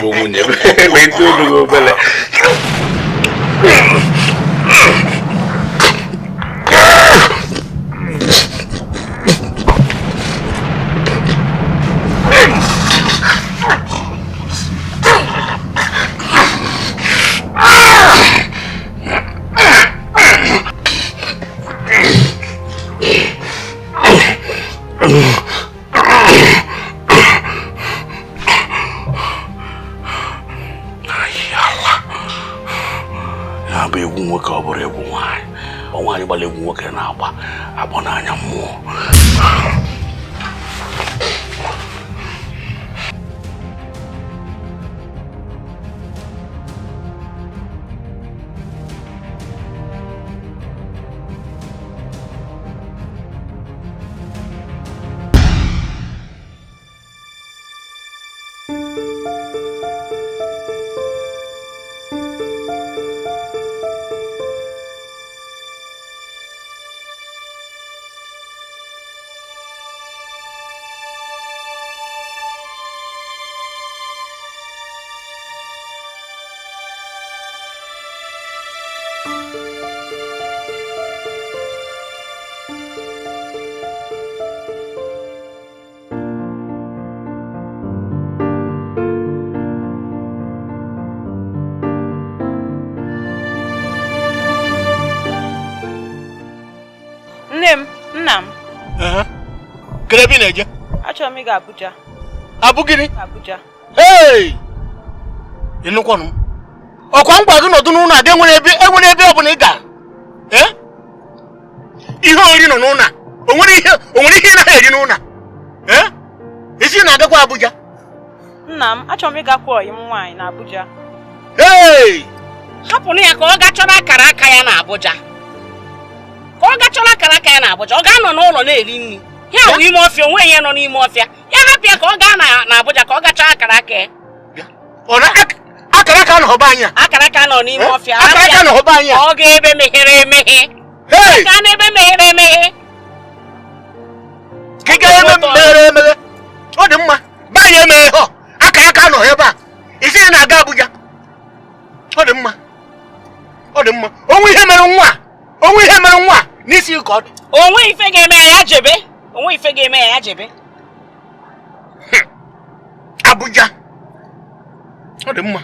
Bụ nwunye m wee olu gị obere. Ya bụ egwu nwoke, ọ bụrụ egwu nwaanyị, ọ nwaanyị gbara egwu nwoke na-agba agbọ n'anya mmụọ. Nne m, nna m. Kedu ebe ị na-eje? Achọrọ m ịga Abuja. Abụ gịnị? Abuja. Hey! Ị nụkwanụ m? Ọkwa ngwa gị nọdụ n'ụlọ a ga enwere ebe ọ bụla ị gara. Ee? Ihe ori nọ n'ụlọ a. O nwere ihe ị naghị eri n'ụlọ a. Ee? Isi na-agakwa Abuja. Nna m, achọrọ m ịgakwa ọyị m nwaanyị na Abuja. Hey! Hapụnụ ya ka ọ gaa chọrọ akara aka ya na Abuja. Ka ọ gaa chọrọ akara aka ya na Abuja, ọ ga-anọ n'ụlọ na-eri nri. Ya bụ ime ọfịa, onwe ya nọ n'ime ọfịa. Ya hapụ ya ka ọ gaa na Abuja ka ọ gaa chọọ akara aka ya. Ọ na akara aka nọ be anyị a. Akara aka nọ n'ime ọfịa. Akara aka nọ be anyị a. Ọ ga ebe meghere emeghe. Hey! Gaa n'ebe meghere emeghe. Ka ị gaa ebe meghere emeghe. Ọ dị mma. Be anyị emeghe họ. Akara aka nọ ebe a. Isi ị na-aga Abuja. Ọ dị mma. Ọ dị mma. Onwe ihe mere nwa a. Onwe ihe mere nwa a n'isi ka ọ dị. Onwe ife ga-eme ya ya jebe. Onwe ife ga-eme ya ya jebe. Abuja. Ọ dị mma.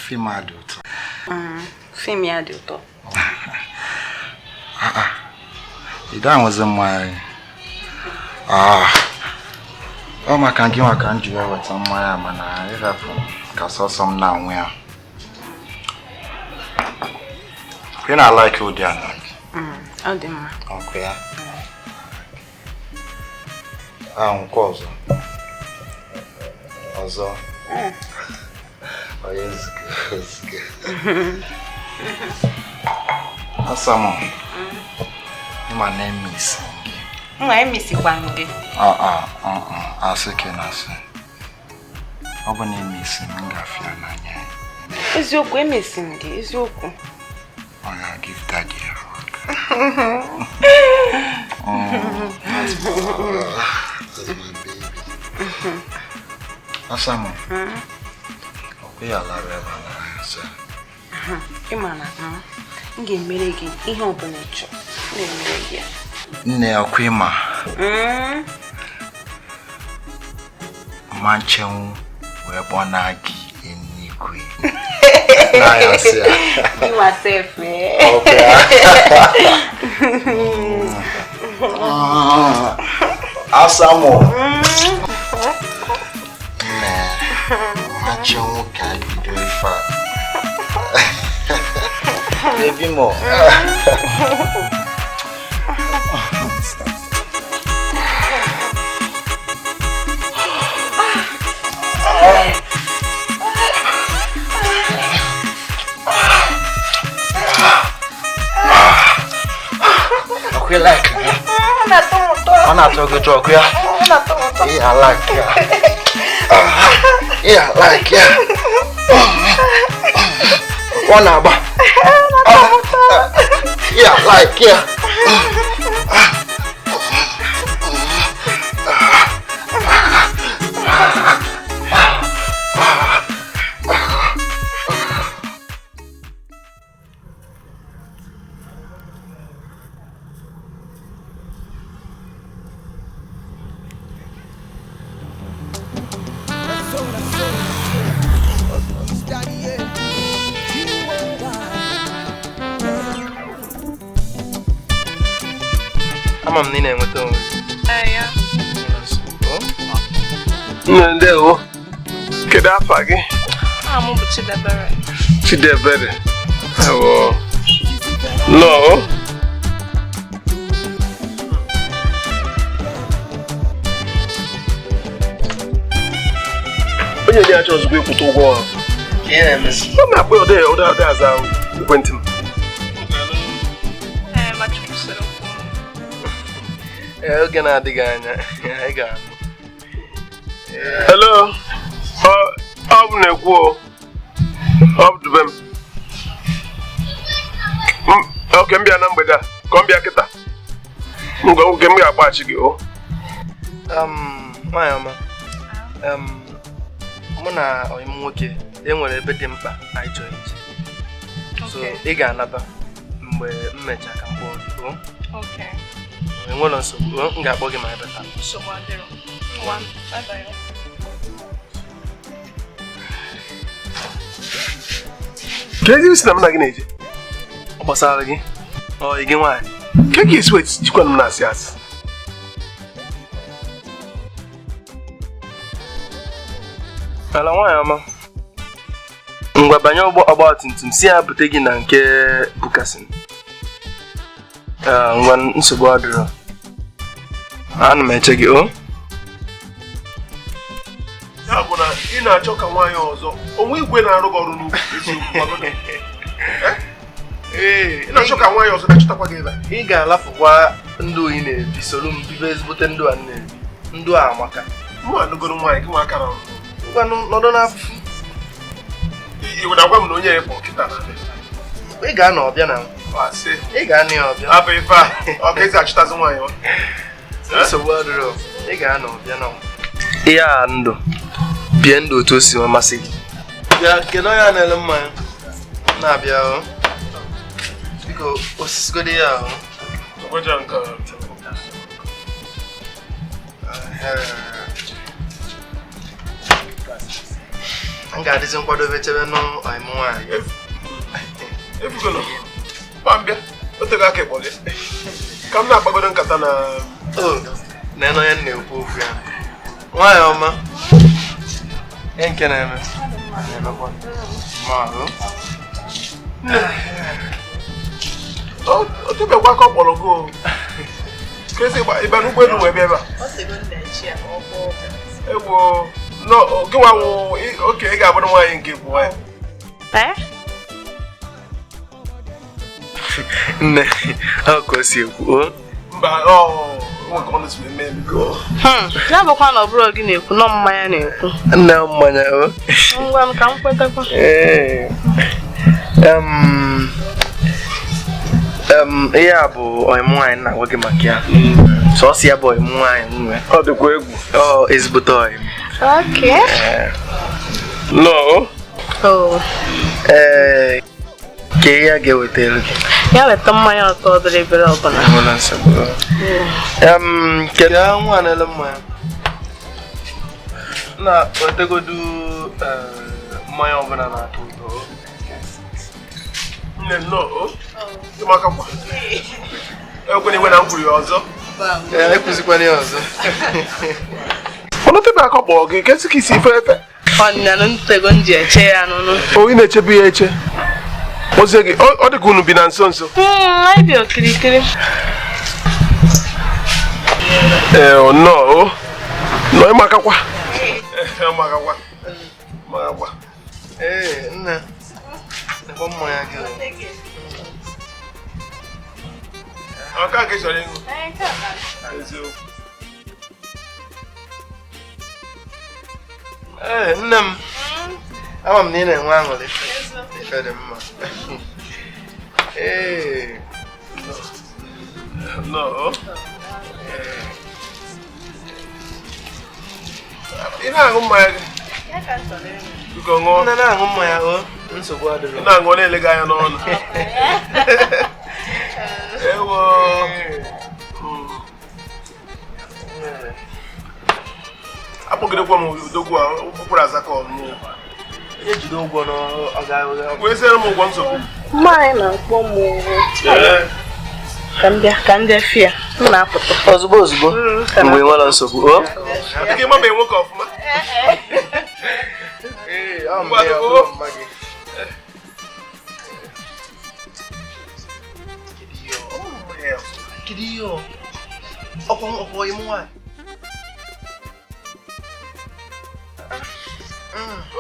Fim a dị ụtọ. Fim ya dị ụtọ. Ị ga-anwụzi mmanya. Ọ maka gị nwa ka m ji wee weta mmanya, mana ịrapụ ka sọsọ m na-anwụ ya. Ị na-alaiki ụdị a na gị? Ọ dị mma. Ọkụ ya. Nke ọzọ. Ọzọ. Oh, yes, good. Asamo, my name is. My name is Kwange. Asị ka na-asị. Ọ bụ na emesi m gafee n'anya. Eziokwu, emesi m gị, eziokwu. I gonna give daddy a hug. That's my baby. Asamo. Ị ma na m ga-emere gị ihe ọ bụla ị chọrọ. M ga-emere gị ya. Nne, ọkwa ịma. Mma nchenwu wee gbọna gị eluigwe. Na ya sị ya. Gị myself, eh. Asamo. Nne, mma nchenwu ka bido ife a. Baby mo. We like ọ na-atọ gị ụtọ ọkụ ya? Yeah, I like ya. Yeah, I like ya. Ọ na-agba. Yeah, I like ya. Ama m na ị na-enweta onwe gị. Ndewo. Kedu afa gị? Aha m bụ Chidebere. Chidebere. Ewo. Nnọọ. Onye dị achọ ozugbo ịkwụta ụgwọ ahụ. Ọ na-akpọ ụdị ụdị aza ekwentị m. Oge na-adịghị anya anyị ga-anụ. Hello, ọ bụ na-ekwu ọ bụ dube m. Oke m bịa na mgbede a ka m bịa kịta. Oge m ga-akpaghachi gị o. Nwaanyị ọma, mụ na ọyị m nwoke enwere ebe dị mkpa anyị chọrọ ije. So ị ga-anaba mgbe m mechaa ka m kpọọ gị o. Enwere nsogbu, m ga-akpọ gị ma ebe taa. Nsogbu adịrọ. Ngwa, bye bye. Ka ezi si na m na gị na-eje? Ọ gbasara gị? Ọ gị nwaanyị? Ka gị esi wee jikwa m na-asị asị? Ala nwaanyị ọma. Ngwa banye ụgbọ ọgba tum tum si ya bute gị na nke Bukasin. Ngwa nsogbu adịrọ. Ana m eche gị o. Ya bụ na ị na-achọ ka nwaanyị ọzọ onwe igwe na-arụ gị ọrụ n'ugwu. Ee, ị na-achọ ka nwaanyị ọzọ ga-achọtakwa gị ebe a. Ị ga-alafụkwa ndụ ị na-ebi soro m bibe ezigbote ndụ a na-ebi. Ndụ a amaka. Mụ anụgoro nwaanyị gị nwa akara ọrụ. Ngwanụ nọdụ n'afụfụ. Ị na-agwa m na onye ekpo nkịta na-abịa. Ị ga-anọ ọbịa na ị ga-anọ ya ọbịa. Abụ ife a, ọ ga-ezi achụtazi nwaanyị ọ. Nsogbu adịrọ, ị ga-anọ ọbịa na ihe a ndụ. Bie ndụ otu o si masị gị. Bịa, kedu onye a na-ele mmanya? Na-abịa o. Biko, osisigodi ya o. M ga-adịzi nkwadobe chebe n'ọyị m nwaanyị. Efugono, mbịa, o tego aka ịkpọlie. Ka m na-akpagodo nkata na... Na onye na-ekwu okwu ya. Nwaanyị ọma. Ihe nke na-eme. Na-emekwa. Ma ahụ. O tebekwa aka ọ kpọrọ gị o. Kesi ịba n'ụgbọelu wee bịa ebe a. Ewo, gị nwa wụ oke ị ga-abụrụ nwaanyị nke bụ nwaanyị. Nne, ọ ka o si ekwu o. Mba, ọ nwe ka ọ na-esi eme biko. Ya bụkwa na ọ bụrụ gị na-ekwu, nọ mmanya na-ekwu. Nne mmanya o. Ngwa m ka m kwetakwa. Ee. Ihe a bụ ọyị m nwaanyị na-agwa gị maka ya. Sọọsọ ya bụ ọyị m nwaanyị nwe. Ọ dịkwa egwu. Ọ ezigbote ọyị m. Okay. No. Oh. Ee, ka ihe a ga-ewetara gị. Ya weta mmanya ọtọ dịrị ebere ọbụla. Enwela nsogbu. Kedu nwa na-ele mmanya? Na wetegodu mmanya ọbụla na-atọ ụtọ. Nne nnọọ, ịmaka kwa. Ekwena iwe na m kwuru ya ọzọ. Ee, ekwuzikwana ya ọzọ. Ọnụ tebe aka kpọọ gị, kesi ka isi ife efe. Ọnyanụ ntego m ji eche ya nụnụ. O ị na-echebu ya eche. Ozie gị ọ dị ka unu bi na nso nso. Anyị bi okirikiri. Ee, nnọọ o. Nọ ịmakakwa. Ịmakakwa. Ịmakakwa. Ee, nna. Nekwa mmanya gị. Ọ ka ka ị chọrọ ịṅụ? Eziokwu. Ee, nne m. Ama m na ị na-enwe aṅụrị. Ife dị mma. Ee. Nnọọ. Ị na-aṅụ mmanya gị? Biko ṅụọ. Nne na-aṅụ mmanya o, nsogbu adịrọ. Ị na-aṅụ ọ na-ele gị anya n'ọnụ. Ewo. Akpọgidekwa m odogwu a ụkwụrụ azakọ m. Ejide ụgwọ n'ọ ga-agha. Wee sere m ụgwọ nsogbu. Mmanya na-akpọ m ụgwọ. Ka m bịa fia. M na-apụta. Ozugbo ozugbo. Mgbe ị nwere nsogbu o. Ọ dị ka ịmabeghị nwoke ọfụma. Ee, ọ mgbe ya ọ mma gị. Kedu ihe ọ? Ọkwa ọkwa ịmụ nwaanyị.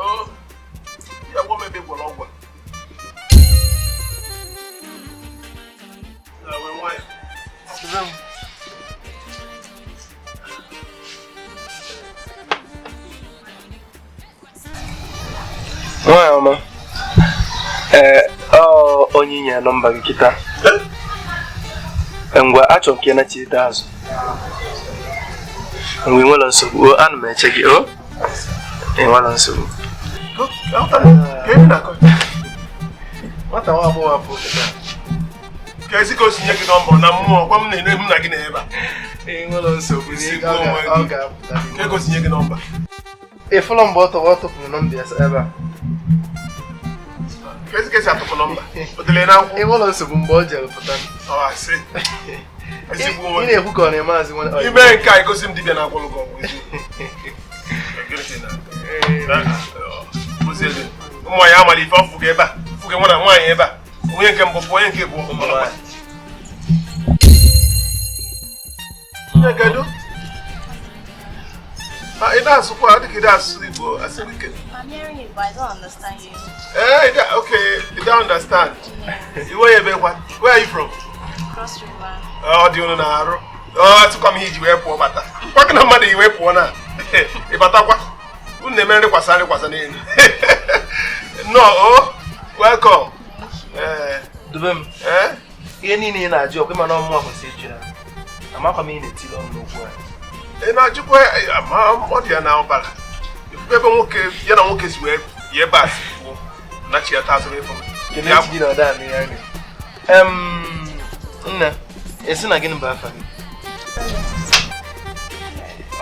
Oh, ya gwa m ebe ị gwọrọ ọgwụ a. Na wee nwayọ. Nwaanyị ọma. Ee, ọ onye inye nọmba gị kịta. Ngwa achọrọ m ka ị nachite azụ. Mgbe ị nwere nsogbu, o ana m eche gị o. Ị nwere nsogbu. Nwata nwa agbọghọ afọ kịta. Ka ezi ka o si nye gị nọmba na mmụọ gwa m na m na gị na ebe a. Ị nwere nsogbu ọ ga-apụta. Ka ego si nye gị nọmba. Ị fụlọ mgbe ọ tọpụrụ nọmba ya ebe a. Ka ezi ka esi atụpụ nọmba. O dele na nkwụ. Ị nwere nsogbu mgbe ọ jere pụta. Ọ asị. Ezigbo Ị nwe. na-ekwu ka ọ na-eme azị nwanne. Ime nke a egosi m dibịa na-agwọrọ gị ọgwụ eziokwu. Ụmụ ya amara ife ọ fụga ebe a fụga nwa na nwaanyị ebe a onye nke mbụ onye nke bụ kedu ị na-asụkwa dịka ị na-asụ Igbo asị ike. I'm hearing it, but I don't understand you. Okay, you don't understand. You were ebe kwa? Where are you from? Cross River. Ọ dị unu na-arụ. Ọ atụkwa m ihe iji wee pụọ bata. Kwa gị na mmadụ i wee pụọ na ị batakwa. Unu na-eme nrịkwasa nrịkwasa n'elu. No, oh, welcome. Dube m. Ihe niile ị na-ajụ ọkwa ịma na ọmụmụ kwesịrị ịjụ ya. Amakwa m ị na-etili ọnụ n'okwu a. Ị na-ajụkwa ma ọ dị ya na ọbara. Ebe nwoke ya na nwoke si wee yie ebe a si pụọ na chi ya taa azụrụ ịfụ m. Kedu echi gị na ọda anụ ya nri? Nne, esi na gịnị bụ afa gị?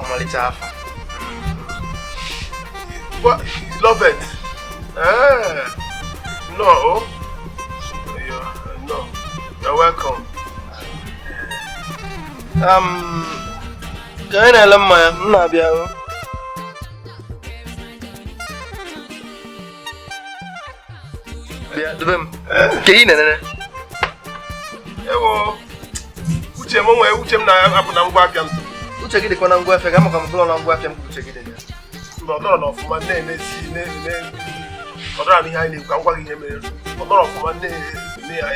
Ọmalịcha afa. Love it. No, oh. No. You're welcome. Ka anyị na-ele mmanya, m na-abịa o. Bịa, dube m. Ka ị na-enene? Ewo. Uche m nwee uche m na-apụ na ngwa afịa m. Uche gị dịkwa na ngwa afịa gị, amakwa m bụrụ na ngwa afịa m ka uche gị dị ya. Mba, ọ nọrọ n'ọfụma na-emezi ọ nọrọ n'ihe anyị na-ekwu ka m gwa gị ihe mere. Ọ nọrọ ọfụma na-eme ya.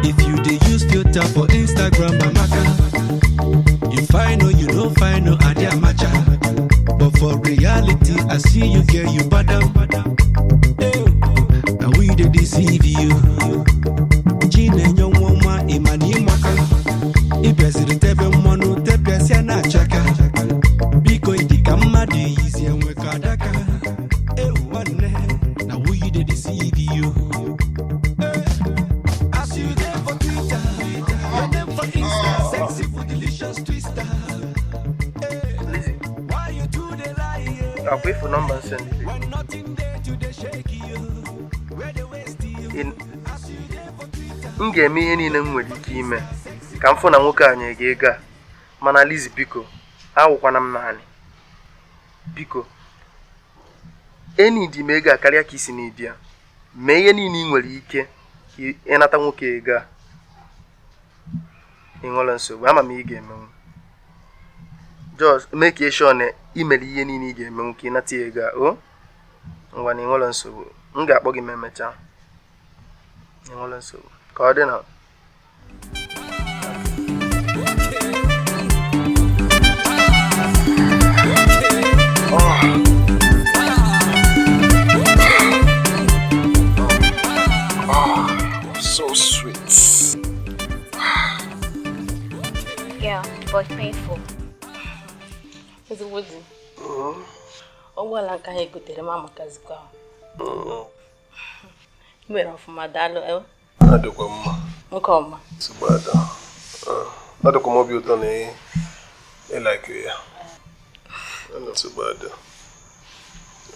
If you dey use filter for Instagram, Amaka, you find no, you don't find no idea matcha. But for reality, I see you get you badam. And we dey deceive you. Chinenye nwa ịma na ịmaka. Ịbịaziri tebe mmanụ tepịasịa na achaka. Biko ịdị ka mmadụ yizi enwe ka adaka. Ewu nwanne, na we dey deceive you. Akwa ịfụ nọmba nsend m ga-eme ihe niile m nwere ike ime ka m fụ na nwoke a nye gị ego a. Mana Lizzy, biko awụkwana m naanị, biko enidi m ego a karịa ka isi n'idi ya. Mee ihe niile ị nwere ike ka ịnata nwoke ego a. Ị nwere nsogbu, ama m ị ga-emenwu. Just make sure na ị mere ihe niile ị ga-emenwu ka ịnata ya ego a. O ngwa na ị nwere nsogbu, m ga-akpọ gị ma emechaa. Ị nwere nsogbu, ka ọ dị na So sweet. Yeah, but painful. Ezigbo di. Ụgbọala nke ahụ egotere m amakazikwa. I mere ọfụma, daalụ. Adịkwa mma. Nke ọma. Nsogbu ada. Adịkwa m obi ụtọ na ị like ya. Nsogbu ada.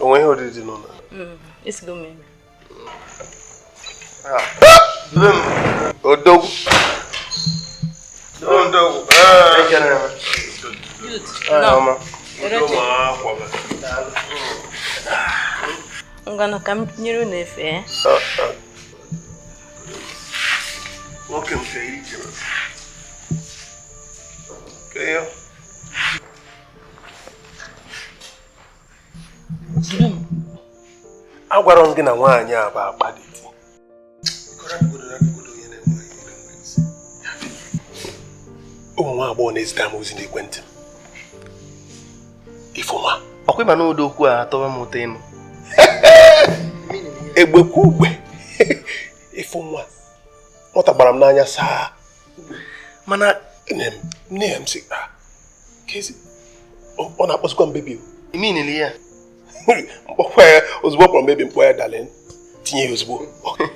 O nwere ihe oriri dị n'ụlọ? Esigo m eme. Odogwu. Odogwu. Ngwanụ ka m nyere unu efe. Nwoke m ka ije. Ka ya. Agwara m gị na nwaanyị a bụ akpa dị. Ụmụ nwa agbọghọ na-ezite m ozi n'ekwentị m. Ifeọma. Ọkwa ịma na ụdị okwu a atọwa m ụtọ ịnụ. Egbekwa ugbe. Ifeọma. Nwata gbara m n'anya saa. Mana nne ya m sị, kezi ọ na-akpọzikwa m bebi o. Iminili ya. Mkpọkwa ya ozugbo kpọrọ m bebi, mkpọ ya darling. Tinye ya ozugbo. Ọkwa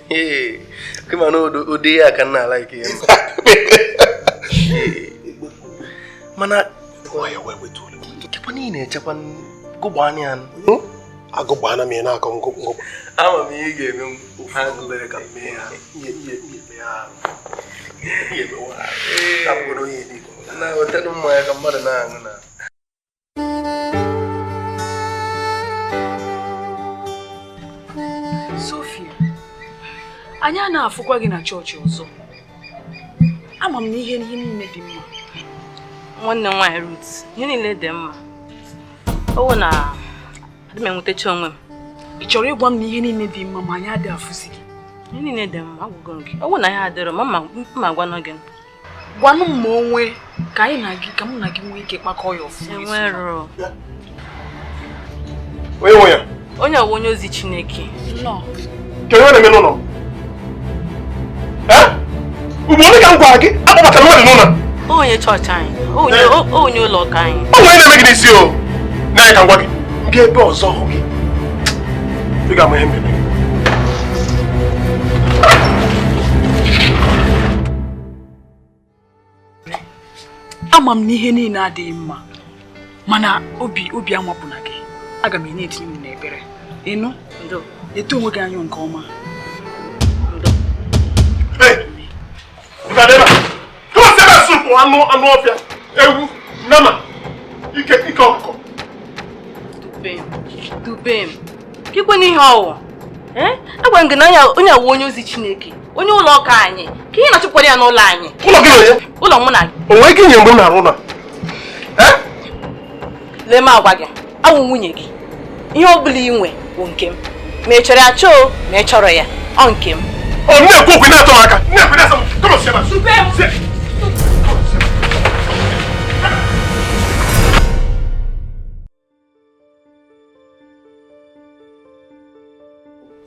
ịma na ụdị ya ka m na-ala ike ya. Mana kekwa niile na-echekwa gụgbaa ya. Agụgbaa na m ya na-akọ ngụgba. Ama m ihe ị ga-eme m. Ofu obere ka m mee ya. Ihe eme ya arụ. Ihe emewe arụ. Abụrụ onye n'iko. Na wetara mmanya ka mmadụ na-aṅụ na. Sophia, anyị a na-afụkwa gị na chọọchị ọzọ. Ama m na ihe niile dị mma. Nwanne m nwaanyị Ruth, ihe niile dị mma. Ọ wụ na adị m enwetacha onwe m. Ị chọrọ ịgwa m na ihe niile dị mma ma anyị adịghị afụzi gị? Ihe niile dị mma, agwụgo m gị. Ọ wụ na ya adịrọ ma mma gwanụ gị. Gwanụ m ma onwe ka anyị na gị ka mụ na gị nwee ike kpakọọ ya ọfụma. Enwero. Onye nwe ya? Onye ọwụ onye ozi Chineke. Nnọọ. Kedu onye na-eme n'ụlọ? Ugbo ole ka m gwara gị akpọbatara mmadụ n'ụlọ? Onye chọọchị anyị, onye ụlọ ụka anyị. O nwere na-eme gị n'isi o. Na ka m gwa gị, mbịa ebe ọzọ hụ gị. Ị ga-ama ihe mmemme gị. Ama m na ihe niile adịghị mma, mana obi amapụna gị. Aga m na-etinye m n'ekpere. Ịnụ? Ndo. Eto onwe gị anya nke ọma. Ndo. Hey! Anụ anụ ọfịa, ewu, nama, ike ike ọkụkọ. Dube m. Kikwe n'ihe ọwụ. Agwa m gị na onye awụ onye ozi Chineke, onye ụlọ ụka anyị, ka ihe na-achụkwara ya n'ụlọ anyị. Ụlọ gị na onye? Ụlọ mụ na gị. O nwere ike inye mgbe m na-arụ ụlọ? Lee m agwa gị, awụ nwunye gị. Ihe ọ bụla ị nwe bụ nke m. Ma ị chọrọ ya chọọ, ma ị chọrọ ya, ọ nke m. Ọ na-ekwu okwu na-atọ m aka. Na-ekwu na-asọ m. Come on, Shema. Dube m.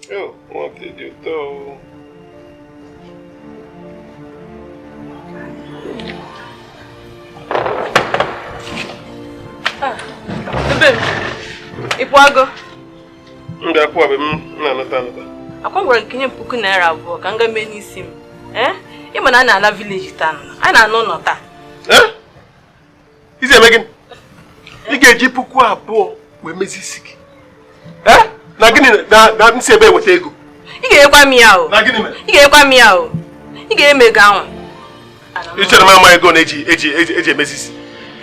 Oh, what did you do? Dube m, ị pụọgo? M ga-apụ abụ m na-anata anata. Akwa gwara gị nye m 2,000 naira ka m gaa mee n'isi m. Ị ma na a na-ala vileji taa, anyị na-anọ ụlọ taa. Izi eme gịnị? Ị ga-eji 2,000 Wee mezi isi gị. Ee? Na gịnị na m si ebe enweta ego? Ị ga-enyekwa m ya o. Na gịnị mere? Ị ga-enyekwa m ya o. Ị ga-eme ego ahụ. Ị chere m ama ego na-eji eji eji eji emezi isi.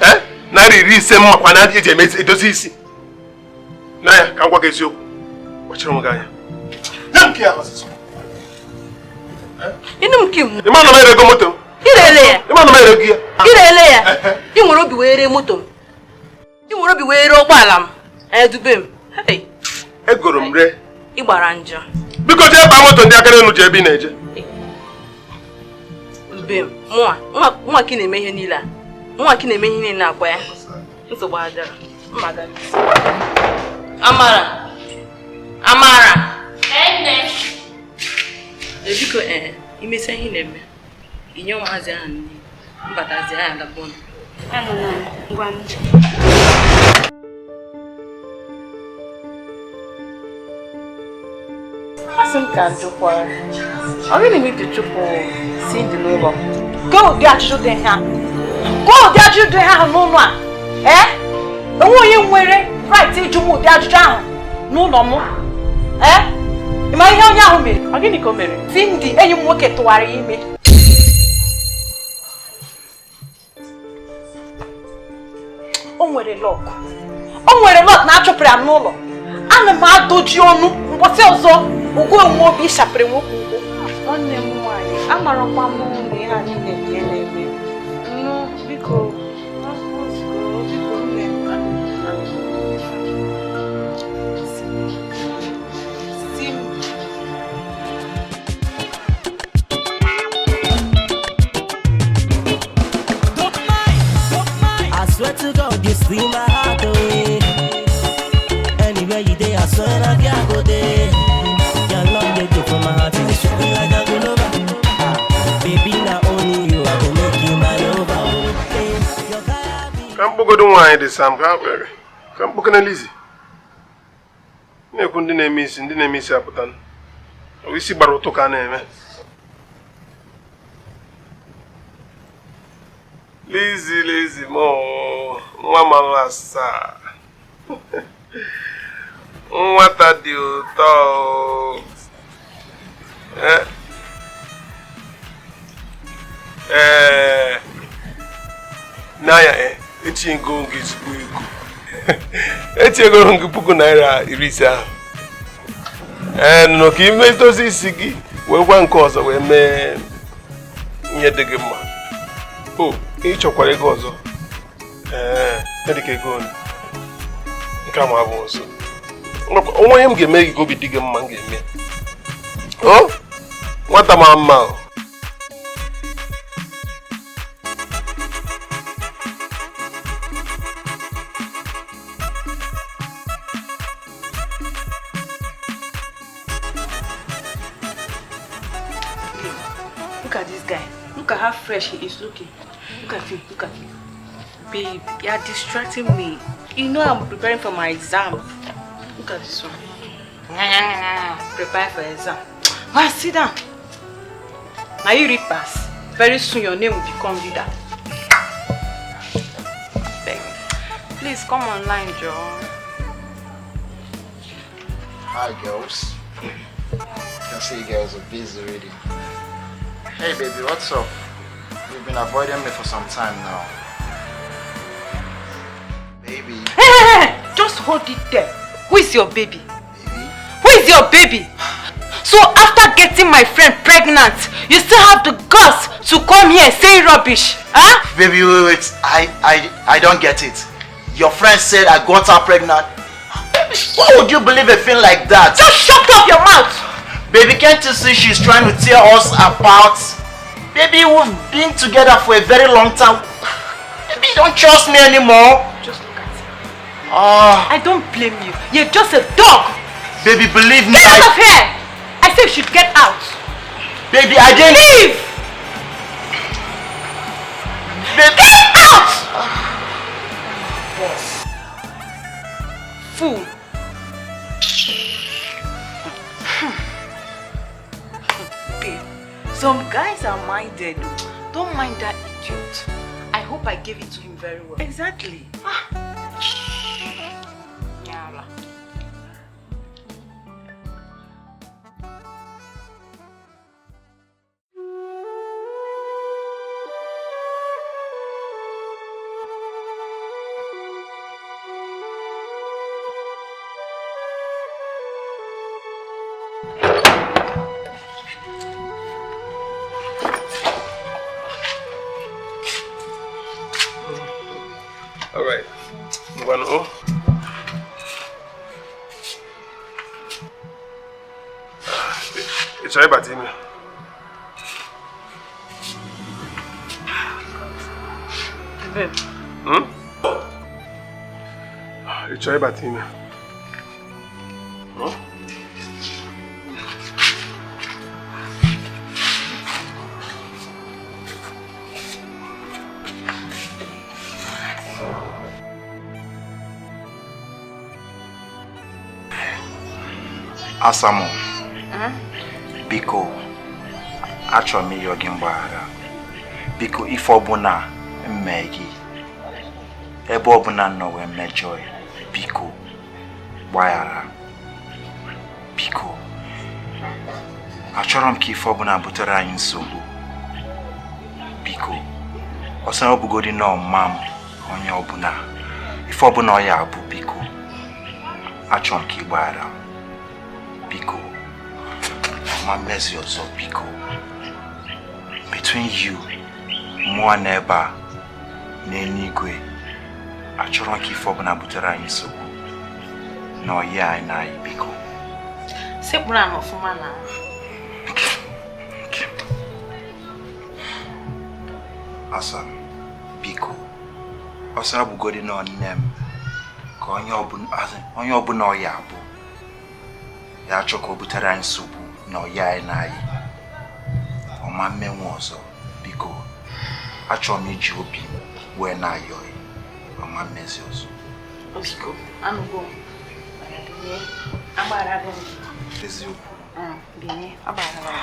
Ee? ₦50 mmakwa na eji emezi edozi isi. Na ya ka m gwa gị eziokwu. Kpachara m gị anya. Nye m nke ya ọsịsọ. Ịnụ m nke m. Ị ma na m erego moto? Irele ya. Ị ma na m erego ya? Irele ya. Ị nwere obi wee ree moto m. Ị nwere obi wee ree ụgbọala m. Edube m. Hey. Egoro m ree. Ị gbara njọ. Biko jee baa moto ndị aka n'elu ji ebe ị na-eje. Dube m. Mụnwa ka ị na-eme ihe niile a. Mụnwa ka ị na-eme ihe niile akwa ya. Nsogbu adịrọ. Mma ga. Amara. Amara. Nne. Biko imesa ihe na-eme. Inye ụmụazị ahụ nri. Mbatazi ha agabụ. Ngwa. Asị m ka njụkwara. Ọ gịnị ma iji chụpụ Cindy n'ụlọ? Ka ụdị ajụjụ dị ha. Ka ụdị ajụjụ dị ha n'ụlọ a. Ee? Enwe onye nwere right ịjụ m ụdị ajụjụ ahụ n'ụlọ m. Ee? Ị ma ihe onye ahụ mere? Ọ gịnị ka o mere? Cindy enyi m nwoke tụwara ya ime. O nwere lọk. O nwere lọk na achụpụrụ ya n'ụlọ. Ana m adoji ọnụ mbọsị ọzọ ugo onwe obi ịshapịrị nwoke ugwo. Nwanne m nwaanyị, amarakwa m na ihe anyị na-eme na-eme. Nnu, biko, biko nne. Si m. I swear to God, you steal my heart away. Anywhere you dey, I swear I can't go there. Your love dey go from my heart, it's sweet like a gulova. Baby, not only you, I go make you my lover. Ka mkpọgodo nwaanyị dị Sam ka ka mkpọkene Lizzy. Na-ekwu ndị na-eme isi, ndị na-eme isi apụta. Ọ isi gbara ụtụ ka a na-eme. Lizzy, Lizzy, mo nwa mara asaa. Nwata dị ụtọ. Ee. N'anya etinyego gị ezigbo ego. Etinyegoro gị ₦50,000 ahụ. Ee, nọ ka ime dozi isi gị wee gwa nke ọzọ wee mee ihe dị gị mma. O, ị chọkwara ego ọzọ. Ee, dị ka ego nke a ma abụ ọzọ. Onwe ihe m ga-eme gị ka obi dị gị mma m ga-eme. O, nwata ma mma o. Look at this guy. Look at how fresh he is looking. Look at him. Look at him. Babe, you are distracting me. You know I'm preparing for my exam. Look at this one. Prepare for exam. Well, sit down. Now you read pass. Very soon your name will become leader. Beg. Please come online, John. Hi, girls. I can see you girls are busy reading. Hey, baby, what's up? You've been avoiding me for some time now. Baby. Hey, hey, hey! Just hold it there. Who is your baby? Baby? Who is your baby? So after getting my friend pregnant, you still have the guts to come here saying rubbish, huh? Baby, wait, wait. I don't get it. Your friend said I got her pregnant. Baby, why would you believe a thing like that? Just shut up your mouth! Baby, can't you see she's trying to tear us apart? Baby, we've been together for a very long time. Baby, you don't trust me anymore. Just look at him. I don't blame you. You're just a dog. Baby, believe me. Get out of here! I said you should get out. Baby, I didn't... Leave! Baby. Get out! Boss. Fool. Babe, some guys are minded. Don't mind that idiot. I hope I gave it to him very well. Exactly. Yeah. All right. Ngwanụ o. Ị chọrọ ịbata ime? Babe. Hmm? Ị chọrọ ịbata ime? Hmm? Asamo, biko, achọrọ m ịrịọ gị mgbaghara. Biko, ife ọbụla m mee gị, ebe ọbụla m nọ wee mejọọ ya, biko, gbaghara. Biko, achọrọ m ka ife ọbụla butere anyị nsogbu. Biko, ọsọ ọ bụgodi na ọma m onye ọbụla, ife ọbụla ọ ya abụ, biko, achọrọ m ka ị gbaghara m. Biko, ọma mmezi ọzọ, biko. Between you, mụọ na ebe a, n'eluigwe, achọrọ m ka ife ọbụla butere anyị nsogbu na ọyị anyị na anyị, biko. Sekpuru ala ọfụma na. Asa, biko, ọsọ abụgodi na nne m ka onye ọbụla ọ ya abụ ya achọ ka o butere anyị nsogbu na ọyị anyị na anyị, ọma mmenwu ọzọ, biko. Achọrọ m iji obi m wee na-ayọ ya, ọma mmezi ọzọ. Ozugbo, anụgo m. Binye, agbaghara m. Eziokwu. Binye, agbaghara m.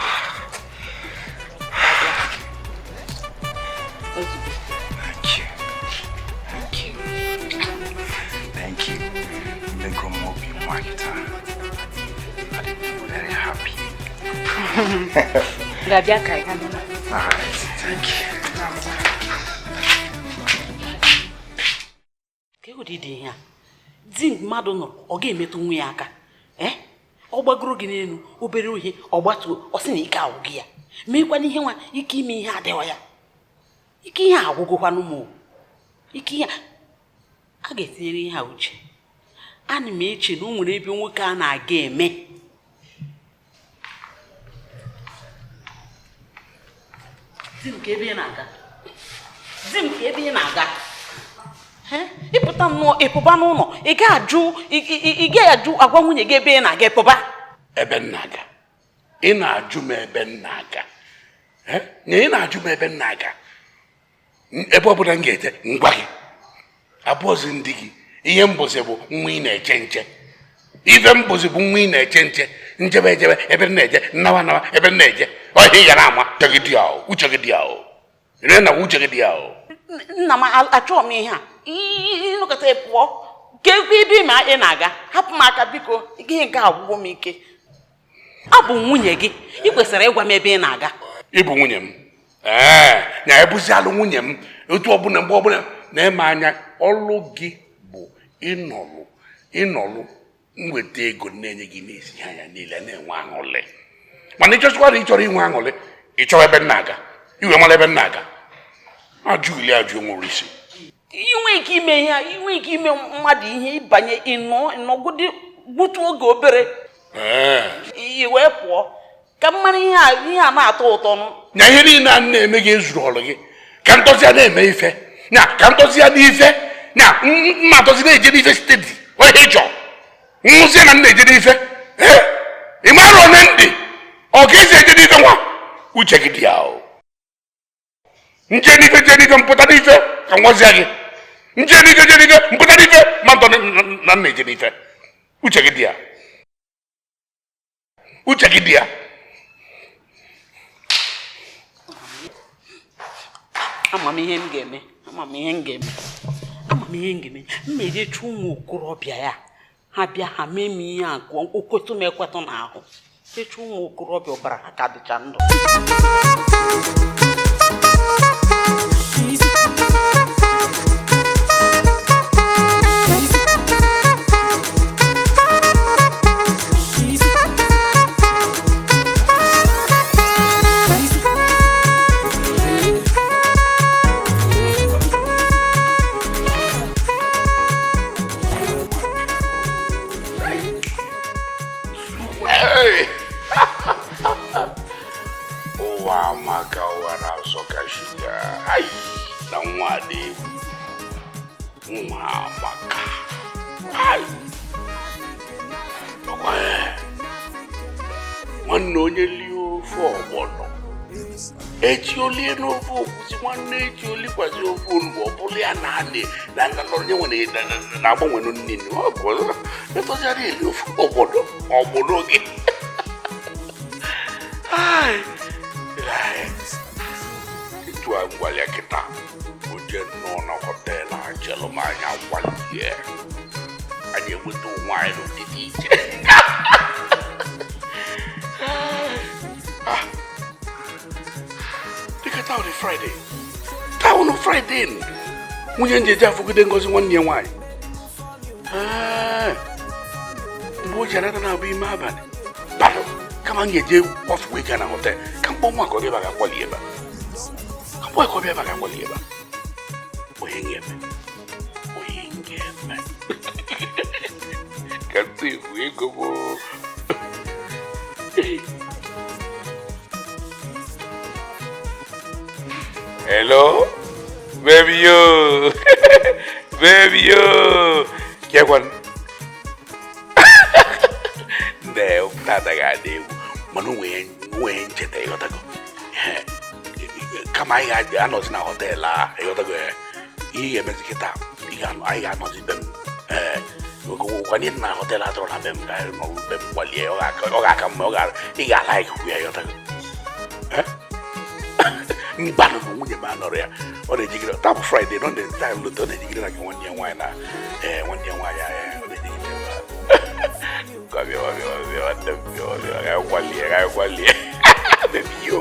Ozugbo. Thank you. Thank you. Thank you. Mmego m obi nwa kịta. I'm very happy. Ga-abịa ka ị gaa n'ụlọ. All right, thank you. Ka ụdị dị ihe a di mmadụ nọrọ ọ ga-emetụ nwa ya aka, ee ọ gbagoro gị n'elu obere ohe ọ gbatuo ọ sị na ike agwụghị ya, meekwana ihe nwa ike ime ihe adịghị ya, ike ihe agwụgokwanụ m, ike ihe a ga-etinyere ihe a uche. Ana m eche na o nwere ebe nwoke a na-aga eme. Di m ka ebe ị na-aga, di m ka ebe ị na-aga, ịpụta nnọọ ịpụba n'ụlọ, ị ga-ajụ agwa nwunye gị ebe ị na-aga ịpụba. Ebe m na-aga, ị na-ajụ m ebe m na-aga, na ị na-ajụ m ebe m na-aga, ebe ọbụla m ga-eje ngwa gị abụọzi ndị gị. Ihe mbụzi bụ nwa ị na-eche nche, ife mbụzi bụ nwa ị na-eche nche, njebe ejebe ebe m na-eje, nnawa nawa ebe m na-eje, ọhịa ị ga na-ama. Uche gị dị ahụ, uche gị dị ahụ, ire na uche gị dị ahụ. Nna m achọghị m ihe a, ịnụkọta pụọ ka ekwe ebe ma ị na-aga, hapụ m aka biko, ihe nke agwụgwọ m ike. Abụ m nwunye gị, ị kwesịrị ịgwa m ebe ị na-aga. Ị bụ nwunye m, ee na ebuzialụ nwunye m otu ọbụla mgbe ọbụla na-eme anya. Ọlụ gị bụ ịnọlụ nweta ego na-enye gị n'ezi anya niile na-enwe aṅụrị, mana ịchọsịkwara ịchọrọ inwe aṅụrị, ịchọrọ ebe m na-aga, iwe mara ebe m na-aga. Ajụ ili ajụ nwere isi. Inwe ike ime ihe, inwe ike ime mmadụ ihe, ịbanye ịnọgide gbutu oge obere i wee pụọ ka mmanụ ihe a na-atọ ụtọ nụ. Na ihe niile a na-eme gị ezuru ọrụ gị ka ntọzi ya na-eme ife, na ka ntọzi ya n'ife, na mma atọzi na-eje n'ife steady, onye ịchọ nwụzie na m na-eje n'ife. Ị mara one ndị ọ ka esi eje n'ife nwa, uche gị dị ya o. Nje n'ife je n'ife mpụta n'ife ka ngwazia gị, nje n'ife je n'ife mpụta n'ife ma ntọ na m na-eje n'ife. Uche gị dị ya, uche gị dị ya. Ama m ihe m ga-eme, ama m ihe m ga-eme, ama m ihe m ga-eme. M na-eje chụọ ụmụ okorobịa ya, ha bịa ha mee m ihe a gụọ okwetụ m ekwetụ n'ahụ. Chụọ ụmụ okorobịa ọbara ha ka dịcha ndụ. Nwanne onye lie ofe ọgbọnọ echi olie n'ofe okwuzi nwanne echi olikwazi ofe onugbu ọ bụrụ ya na na na onye nwere na-agbanwe nne ọ bụ etọziara eli ofe ọgbọnọ ọgbọnọ gị. Etu a ngwalịa kịta oje nnọọ na họteelụ a chelụ m anya kwalie anyị enweta onwe anyị n'ụdị dị iche. Dịka taa dị Friday, taa wụnụ Friday nwunye njeje afụgide Ngozi nwanne ya nwaanyị. Mgbe o ji anata na-abụ ime abalị balụ kama m ga-eje kwafuo ego na họtel ka mkpọ nwa ka ọ bịa ebe a ga-akwali ebe a ka mkpọ ka ọ bịa ebe a ga-akwali ebe a onye ga-eme onye ga-eme ka ntị efu ego bụ. Hello, baby yo, baby yo, kekwan nde tata ga-adị egwu mana onwe ncheta ịghọtago kama anyị ga-anọzi na họteelụ a ịghọtago ihe ga-emezi kịta anyị ga-anọzi be m kwanye na họteelụ atọrọ na be m ka anyị nọrọ be m gbalie ọ ga-aka mma ị ga-ala ikuku ya ịghọtago mgbanụ na nwunye m anọrọ ya ọ na-ejigide taa bụ Fraịde nọ na taịm lụta ọ na-ejigide na nke nwanne ya nwaanyị na nwanne ya nwaanyị ọ na-ejigide kwalie baby yo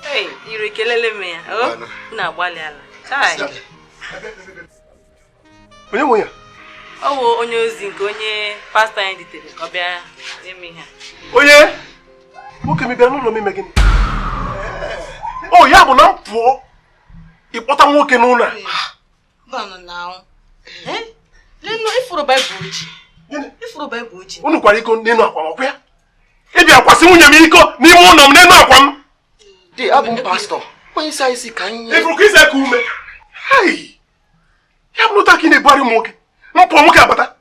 Hey, ire kelele m ya. Oh, na-agbalị ala. Chai. Onye nwe ya? Ọ bụ onye ozi nke onye pastọ anyị ditere ka ọ bịa eme ihe. Onye? Nwoke m bịara n'ụlọ m ime gịnị? O ya bụ na m pụọ ịkpọta nwoke n'ụlọ a. Banụ na ahụ. Lenu ifuru Baịbụl oji. Ifuru Baịbụl oji. Unu kwara iko n'elu akwa m, ọkwa ya? Ị bịa kwasị nwunye m iko n'ime ụlọ m n'elu akwa m. Di, abụ m pastọ. Onye isi anyị si ka anyị. Ifuru ka isi aka ume. Hei! Ya bụ n'ụta ka ị na-ebugharị ụmụ nwoke. M pụọ nwoke abata.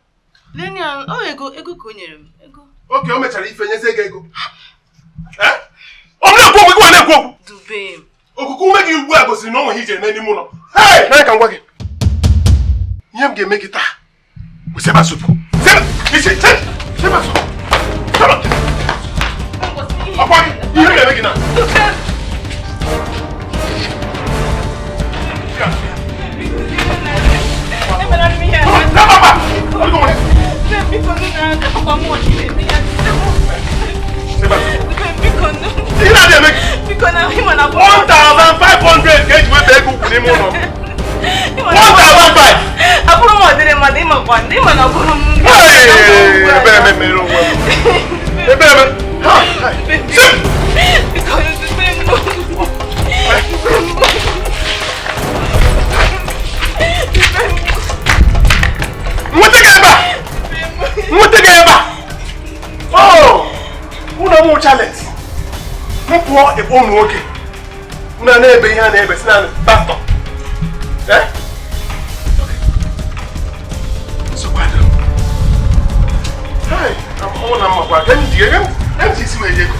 Lenu ya, ọ ego ego ka o nyere m. Ego. Oke, o mechara ife nyezie gị ego. Ọ m na-ekwu okwu, gị nwa na-ekwu okwu. Dube m. Okuku ume gị ugbu a gosiri na ọ nweghị ije eme n'ime ụlọ. Hei! Naanị ka m gwa gị. Ihe m ga-eme gị taa bụ seba supu. Seba! Isi! Seba supu! Seba! Ọkwa gị! Ihe m ga-eme gị na. Ihe na-adị eme gị. 1,500 ka eji weta ego ukwu n'ime ụlọ m. 1,500! Abụrụ m ọdịrị mmadụ ịmakwa ndị ịma na ọbụrụ m. Ebere m emere onwe m. Ebere m. Ha! Nweta gị ebe a! Nweta gị ebe a! Oh! Ụlọ m chalet. M pụọ ịkpọ ụmụ nwoke. Unu a na-ebe ihe a na-ebe si naanị pastọ. Eh? Hey, I'm on my way. Can you see where you go?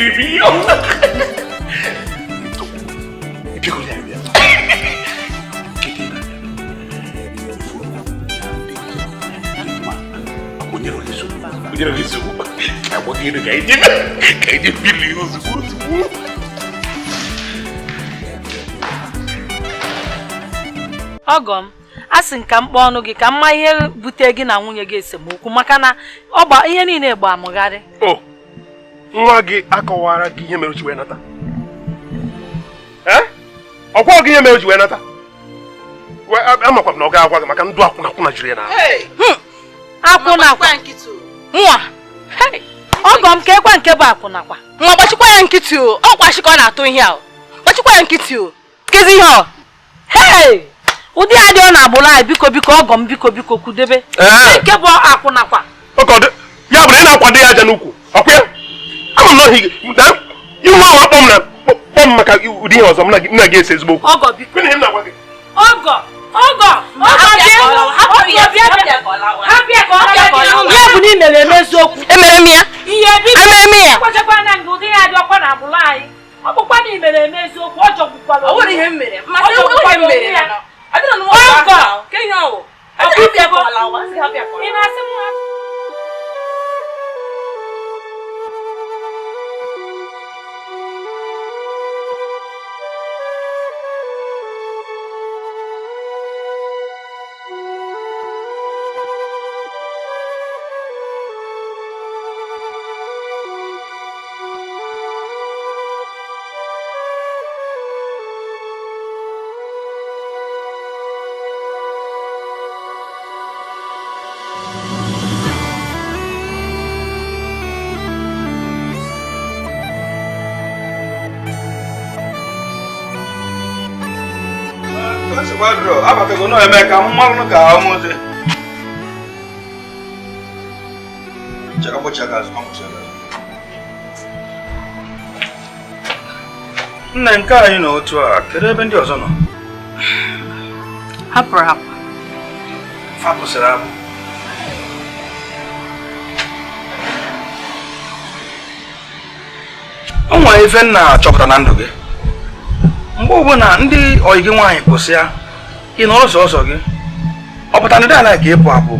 Baby. Ọgọ m, a sị nka mkpọ ọnụ gị ka mma ihe bute gị na nwunye gị esemokwu maka na ọgba ihe niile gba amụgharị. O nwa gị akọwara gị ihe mere o ji wee nata. Ọkwa gị ihe mere o ji wee nata. Amakwa m na ọ ga-agwa gị maka ndụ akwụna akwụna jiri ya na. Akwụna nwa. Ọgọ m ka ekwa nke bụ akwụnakwa. Nwa gbachikwa ya nkịtị o. Ọ kwashi ka ọ na-atụ ihe ahụ. Gbachikwa ya nkịtị o. Kezi ihe ọ. Hey! Ụdị adị ọ na-agbụrụ anyị biko biko ọgọ m biko biko kwudebe. Nke bụ akwụnakwa. Ya bụ na ị na-akwado ya aja n'ukwu. Ọkwa ya? Ama m na ihu ahụ akpọ m na kpọ m maka ụdị ihe ọzọ m na gị ese ezigbo okwu. Ọgọ biko. Gịnị m na-agwa gị? Ọgọ! Ọgọ! Ọgọ bịa! Ya bụ na ị mere eme eziokwu. Emere m ya. Emere m ya. Kwachakwa na nga ụdị ya dị ọkwa na agbụrụ anyị. Ọ bụkwa na ị mere eme eziokwu, ọ jọgbukwara. Ọ nwere ihe m mere. Maka ọ nwere ihe m mere. Ọgọ! Ị na-asị m abatago no eme ka mmanụ ka ọmụzi chaka kpochaka azụ kpọchaka nna nke anyị nọ otu a kedu ebe ndị ọzọ nọ hapụrụ hapụ fapụsịrị apụ o nwere ife nna achọpụta na ndụ gị mgbe ọbụla ndị ọyị gị nwaanyị kwụsị ya ị nọrọ sọsọ gị ọ pụtara ndị ala ka ịpụ apụ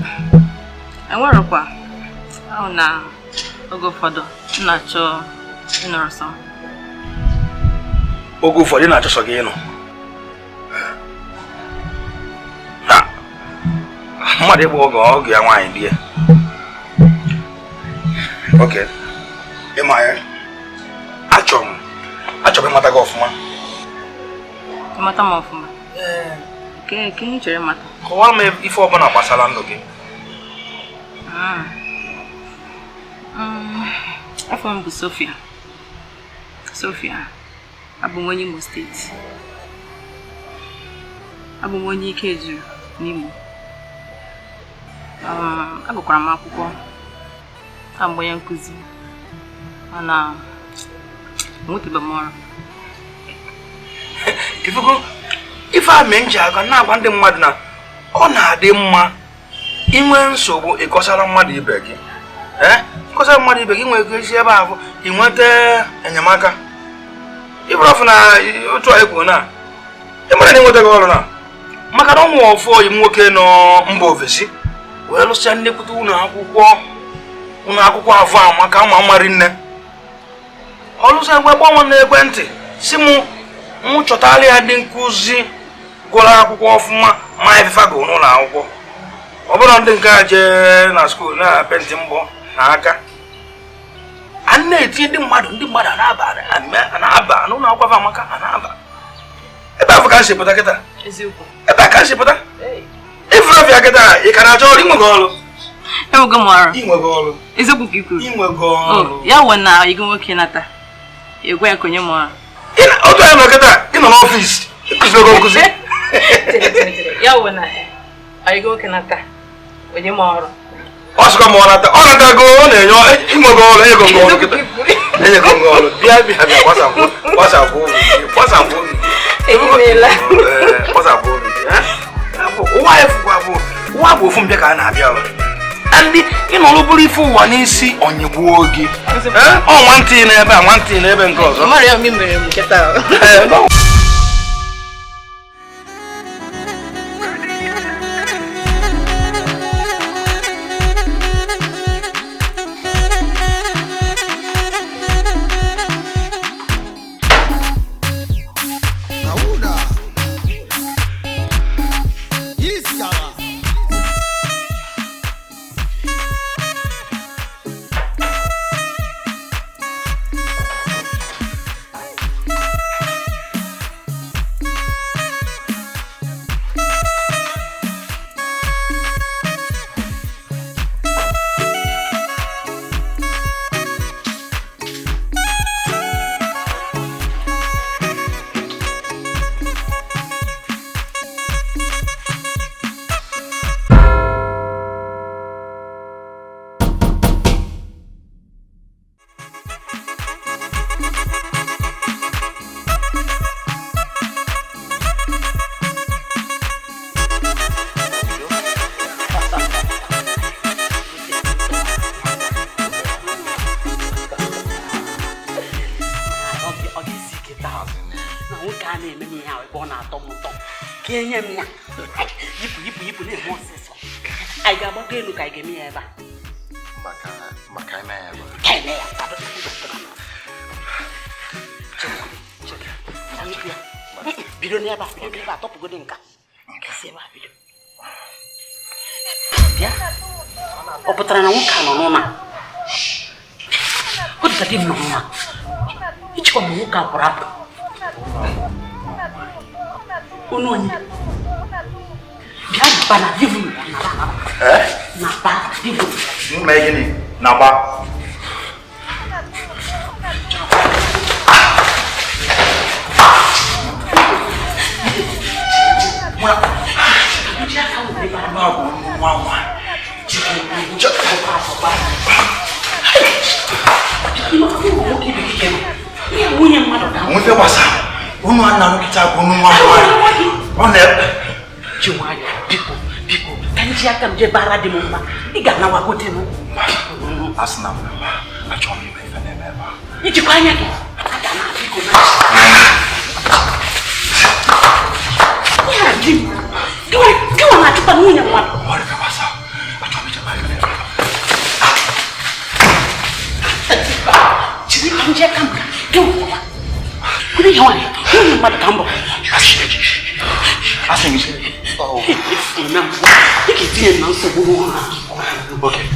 enwerọkwa ahụ na oge ụfọdụ m na-achọ ịnọrọ sọ oge ụfọdụ ị na-achọ sọ gị ịnọ na mmadụ ịkpọ oge ọgụ ya nwaanyị di ya oke ịma ya achọrọ m ịmata gị ọfụma. Ịmata m ọfụma? Ke ihe chere mata? Kọwara m ife ọbụla gbasara ndụ gị. Afọ m bụ Sophia. Sophia, abụ m onye Imo steeti. Abụ m onye ike juru n'Imo. Agụkwara m akwụkwọ ka mgbe onye nkụzi mana enwetabeghị m ọrụ. Ifugo ife a mee nji aga na-agwa ndị mmadụ na ọ na-adị mma inwe nsogbu ịkọsara mmadụ ibe gị. Ịkọsara mmadụ ibe gị nwere ike isi ebe ahụ inweta enyemaka. Ịbụrụ ọfụ na otu a ekwuru na ịmara na ịnwetaghị ọrụ na maka na ụmụ ọfụ oyi nwoke nọ mba ofesi wee lụsịa nnekwute ụlọ akwụkwọ afọ a maka ama mmarị nne ọ lụsịa mgbe gbanwe na ekwentị si mụ m chọtara ya ndị nkụzi gụrụ akwụkwọ ọfụma ma ifefa gụrụ n'ụlọ akwụkwọ ọ bụrụ ndị nke a jee na skuul na penti mbọ na aka a na-etinye ndị mmadụ a na-aba n'ụlọ akwụkwọ amaka a na-aba ebe afọ ka si pụta kịta ebe a ka si pụta ifurọfịa kịta ị ka na-achọ ọrụ inwego ọrụ enwego m ọrụ inwego ọrụ eziokwu ka i kwuru inwego ọrụ ya wụ na ego nwoke nata egwe ya konye m ọrụ otu anyị nọ kịta ị nọ n'ọfịs ịkụziri ogo nkụzi ya wụ na ego nwoke nata onye m ọrụ ọ sịkwa ma ọ nata ọ natago ọ na-enye inwego ọrụ enyego gị ọrụ kịta enyego gị ọrụ bịa bịa bịa gbasapụ gbasapụ gbasapụ gbasapụ obi ụwa anyị fụkwa bụ ụwa bụ ofu mbịa ka a na-abịa ọrụ Ndị ị nọrọ bụrụ ife ụwa n'isi onyegbuo gị. Ọ nwantị n'ebe a nwantị n'ebe nke ọzọ. Ọ pụtara na nwoke a nọ n'ụlọ ọ dịka di m nọ n'ụlọ ịchịkwa ma nwoke a pụrụ apụ onu onye bịa ba na di m na ba di m na ba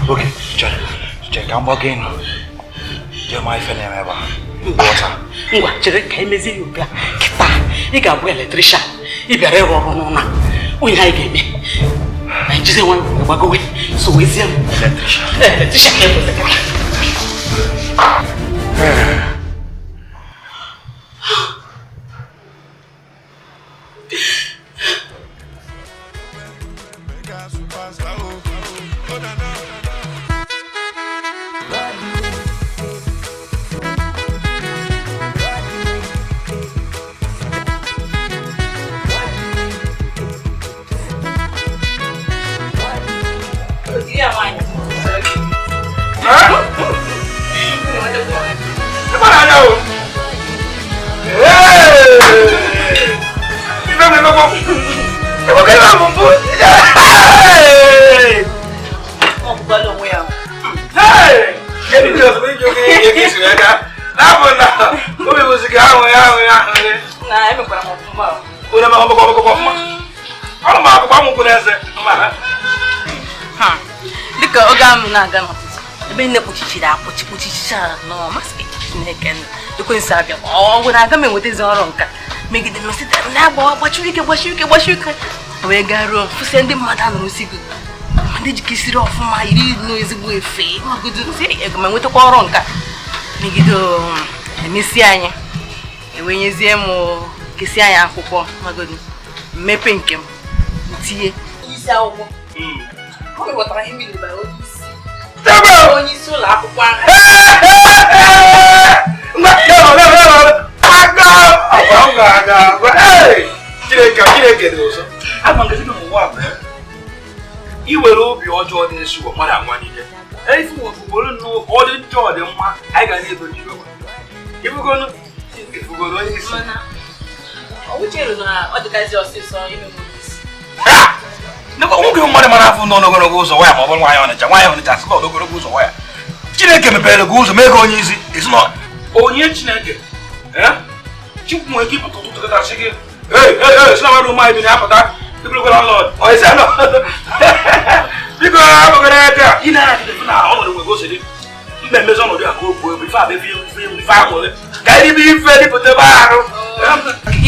Okay, check I'm working. Je my ife na-eme ebe a. Ngwa chere ka emezie ya ugbu a. Kịta ị ga-abụ eletrician. Ị bịara ịrụ ọrụ n'ụlọ. Onye anyị ga-eme. Anyị jizie nwayọọ gbagowe so wezie m. Eletrician. Eletrician ka ekwesịrị. Dịka oge ahụ na-aga n'ọtụtụ ebe nne kpuchichiri akpụchi kpuchichichara n'ọmasị Chineke ekwensu abịa ọ gwara aga m enwetazi ọrụ nka megide mesịta na-agbawa gbachiri ike gbachiri ike gbachiri ike wee gaa ruo fụsị ndị mmadụ a nụrụ isi gị ndị jikesiri ọfụma yiri n'ezigbo efe ego m enwetakwa ọrụ nka megide emesi anyị ewenyezie m kesi anyị akwụkwọ magodo mmepe nke m ntinye isi akwụkwọ onye isi ụlọ akwụkwọ ahụ I were obi ọjọọ na-esi ụwa mmadụ anwa niile. Ife were nnọọ ka ọ dị njọ ọ dị mma, anyị ga na-edo Jehova. Ifugonu, ifugoro onye isi. Nwoke mmadụ mara afọ nọ n'ogologo ụzọ waya ma ọ bụrụ nwaanyị Ọnịcha, nwaanyị Ọnịcha sị n'ogologo ụzọ waya. Chineke mepere gị ụzọ mee gị onye isi, esi na onye Chineke. Chukwu nwere ike ịpụta ụtụtụ kịta sị gị, ee ee si na mmadụ ụmụ anyị bi na-apụta, biko landlord, ọ isi anọ. Biko abụgara aka, ị na-achị na ọnọdụ nwere gosi dị. Mba emezi ọnọdụ a ka o buo ebu, ife abụ ife ife aṅụrị. Ka anyị ribe ife dịpụta ebe ahụ.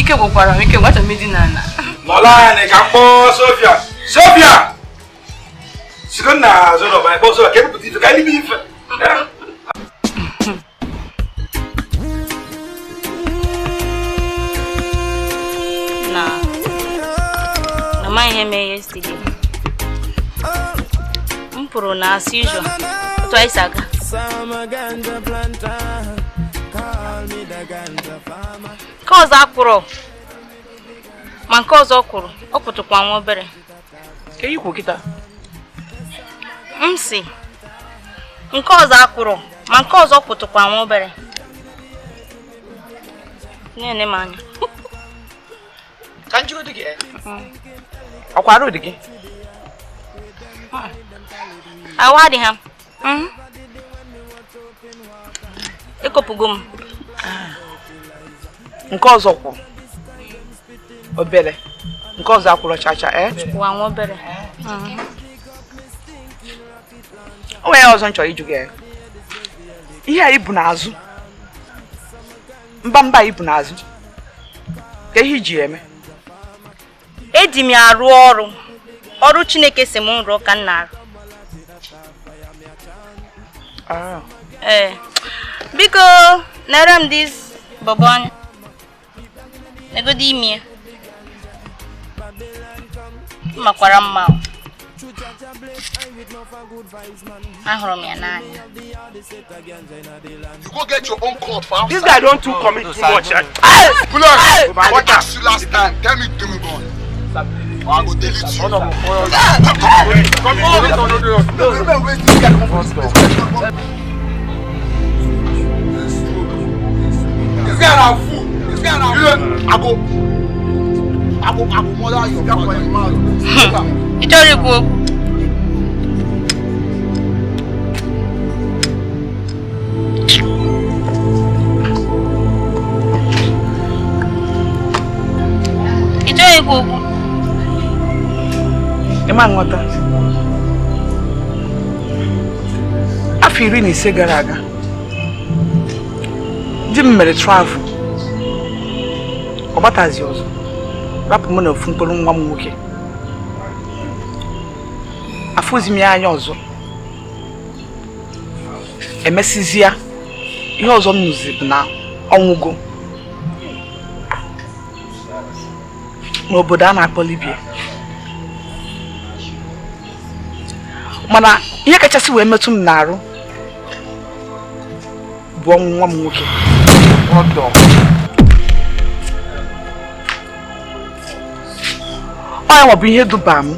Ike gwụkwara m, ike gwachọ m ịdị n'ala. Nọla anyị ka m kpọọ Sofia. Sofia! Siko na azụ nọ ma kpọọ Sofia ka ebupụta ife ka anyị ribe ife. Na amaghị ihe mere yesterday. M pụrụ na as usual. Otu anyị si aga. Nke ọzọ akwụrụ ma nke ọzọ kwụrụ, ọ kwụtụkwa nwa obere. M si nke ọzọ akwụrụ ma nke ọzọ kwụtụkwa nwa obere. Na-ene m anya. Ka njikọ dị gị? Ọkwa arụ dị gị? Ahụ adịghị m. Ekopụgo m. Nke ọzọ kwụ obere, nke ọzọ akwụrụ chacha. Kwụwa nwa obere. O nwere ọzọ m chọrọ ịjụ gị. Ihe a ibu n'azụ, mbamba ibu n'azụ, ka ihe iji eme? Eji m ya arụ ọrụ. Ọrụ Chineke si m rụọ ka m na-arụ. Ee. Biko, nara m dis bobo anya. Negodo imi ya. Makwara mma. Ahụrụ m ya n'anya. You go get your own court for outside. This guy don't too commit too much. Hey! What I asked you last time, tell me three one. I go delete you. This guy na fool. This guy na fool. I go murder your father. Ị chọrọ ikwu okwu? Ị chọrọ ikwu okwu? Ịma nghọta. Afọ 15 gara aga, di m mere travel. Ọ gbatazi ọzọ, rapụ m na ofu mkpụrụ nwa m nwoke. Afụzi m ya anya ọzọ. Emesizia, ihe ọzọ m nụzi bụ na ọnwụgo n'obodo a na-akpọ Libya. Mana ihe kachasị wee metụ m n'arụ bụ ọnwụ nwa m nwoke. Ọ ya bụ ihe duba m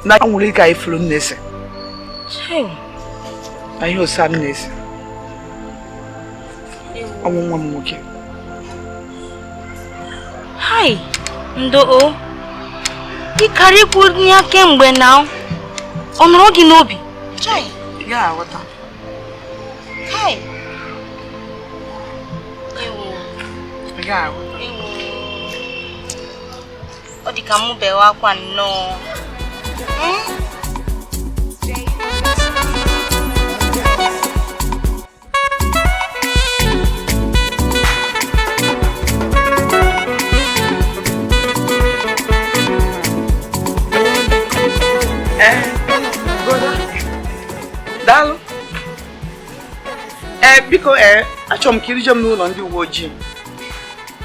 na anwụrụ ike anyị furu m na-ese na ihe ose m na-ese ọnwụ nwa m nwoke. Hai, ndo o ịkara ikwu ya kemgbe na ọ nọrọ gị n'obi. Ya aghọta. Hai. Ya aghọta. Ọ dị ka mụ bewe akwa nnọọ. Daalụ. Biko achọrọ m ka irije m n'ụlọ ndị uwe ojii.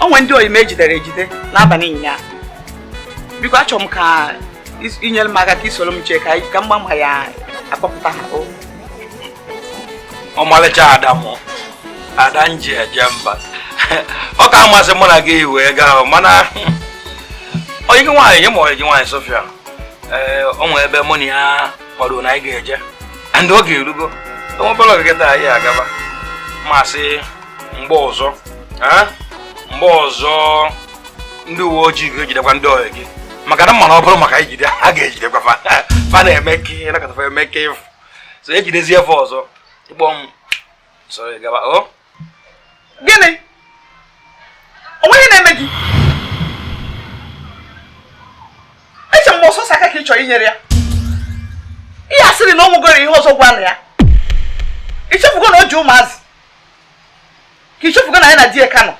O nwere ndị oyi m ejidere ejide n'abalị ụnyaahụ. Biko achọrọ m ka inyere m aka ka isoro m chee ka m gba ya akpọpụta ha. Ọmalịcha ada mụ, ada nji eje mba. Ọ ka amasị mụ na gị wee gaa, mana onye gị nwaanyị nye ma onye gị nwaanyị Sofia. Ee, o nwee ebe mụ na ya kwado na anyị ga-eje and oge erugo onwebere ogige taa anyị agaba masị mgbe ọzọ mgbe ọzọ ndị uwe ojii ga-ejidekwa ndị ọyị gị maka na mma na ọ bụrụ maka ijide ha ga-ejidekwa fa fa na-eme ka ihe nakọta fa eme ka ịfụ so ejidezie fa ọzọ ịkpọ m sorry gaba o Gịnị? O nweghị na-eme gị? Eche m ọsọsọ aka ka ị chọrọ inyere ya. Ihe asịrị na ọ nwegoro ihe ọzọ gwa na ya. I chefugo na o ji ụmụazị? Ka i chefugo na ya na di ya ka nọ?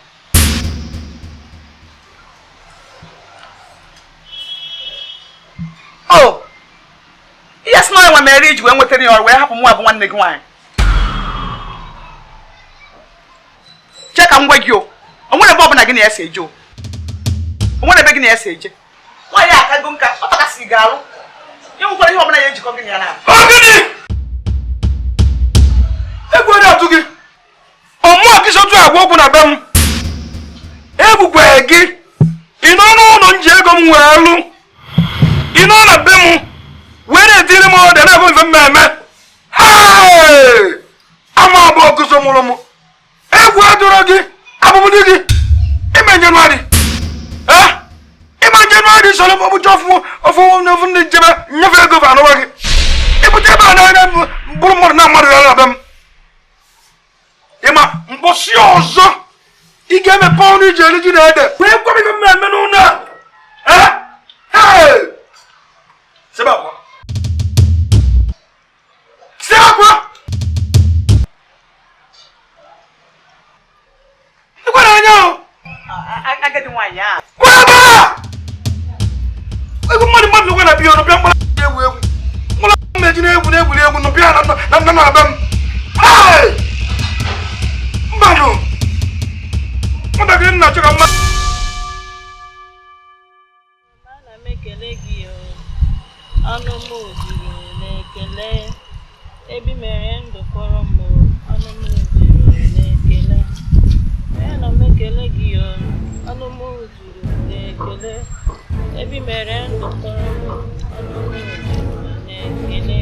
O ihe asị na onye nwe mere iji wee nwetara ya ọrụ wee hapụ mụ abụ nwanne gị nwaanyị. Chee ka m gwa gị o, o nwere ebe ọbụla gị na ya si eje o. O nwere ebe gị na ya si eje. Nwaanyị a akago nka, ọ takasị gị alụ. Ya nwekwara ihe ọbụla ya ejikọ gị na ya na. Egwu onye atụ gị ọmụ akịsị otu agwa okwu na be m egbukwe gị ị nọ n'ụlọ m ji ego m wee lụ ị nọ na be m wee na-etiri m ọdịa na-abụ mfe mmemme ama abụ ọkụsọ mụrụ m egwu adụrọ gị abụbụ di gị ime njenụarị ime njenụarị soro m ọbụcha ofu ofu ofu ndị njebe nnyefe ego bụ anụwa gị ịbụcha ebe a na-anya bụrụ mmadụ na mmadụ ya na be m ịma mkpọsi ọzọ ị ga-emepe ọnụ iji eri ji na ede wee gwa m ife mmemme n'ụlọ a sebe akwa si akwa ịkwara anya o Agadi nwaanyị a. kwaba egwu mmadụ mmadụ nwe na biya ọnụ bịa mkpụrụ egwu egwu mkpụrụ mmeji na-egwu na-egwuri egwu nụ bịa na na na be m mbanụ nwatakịrị nna chọrọ mma Ana m ekele gị o, ọnụ m juru n'ekele. Ebe i mere ndụ fọrọ m o, ọnụ m juru n'ekele. Ana m ekele gị o, ọnụ m juru n'ekele. Ebe i mere ndụ fọrọ m o, ọnụ m juru n'ekele.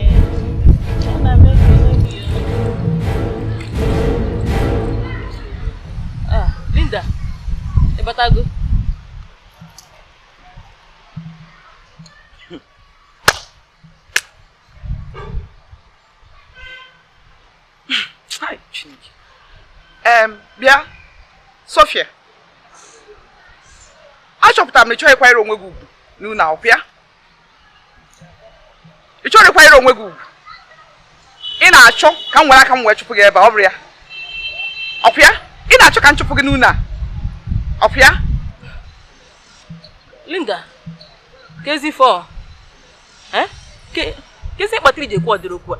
Ana m ekele gị o. Ah, Linda, ị batago? Hai, Chineke. Bịa, Sophia. Achọpụtara m na ị chọghị ịkwanyere onwe gị ugwu n'ụlọ akwụkwọ ya. Ị chọrọ ịkwanyere onwe gị ugwu. Ị na-achọ ka m were aka m wee chụpụ gị ebe a, ọ bụrụ ya. Ọkwụ ya? Ị na-achọ ka m chụpụ gị n'ụlọ a? Ọkwụ ya? Linda, kezi fọ. Kezi kpatara iji ekwu ọdịrị okwu a?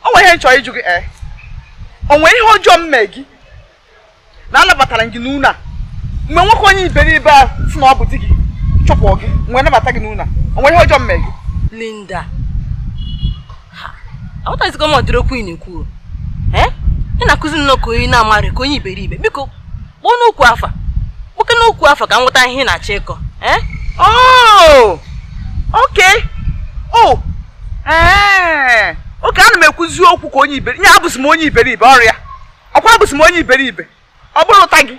O nwere ihe m chọrọ ịjụ gị o nwere ihe ọjọọ m mee gị na anabatara m gị n'ụlọ a mgbe nwoke onye iberibe a sị na ọ bụ di gị chụpụ gị mgbe nabata gị n'ụlọ a o nwere ihe ọjọọ m mee gị? Linda, aghọtazikwa m ọdịrị okwu ị na-ekwu. Ị na-akụzi nnọọ ka onye na-amarị ka onye iberibe. Biko kpọọ n'okwu afa, kpọke n'okwu afa ka m nweta ihe ị na-achọ ịkọ. Oh, okay. Oh, oke ana m ekwuzi okwu ka onye iberibe. Nye abụsị m onye iberibe ọrịa. Ọkwa abụsị m onye iberibe. Ọ bụrụ ụta gị.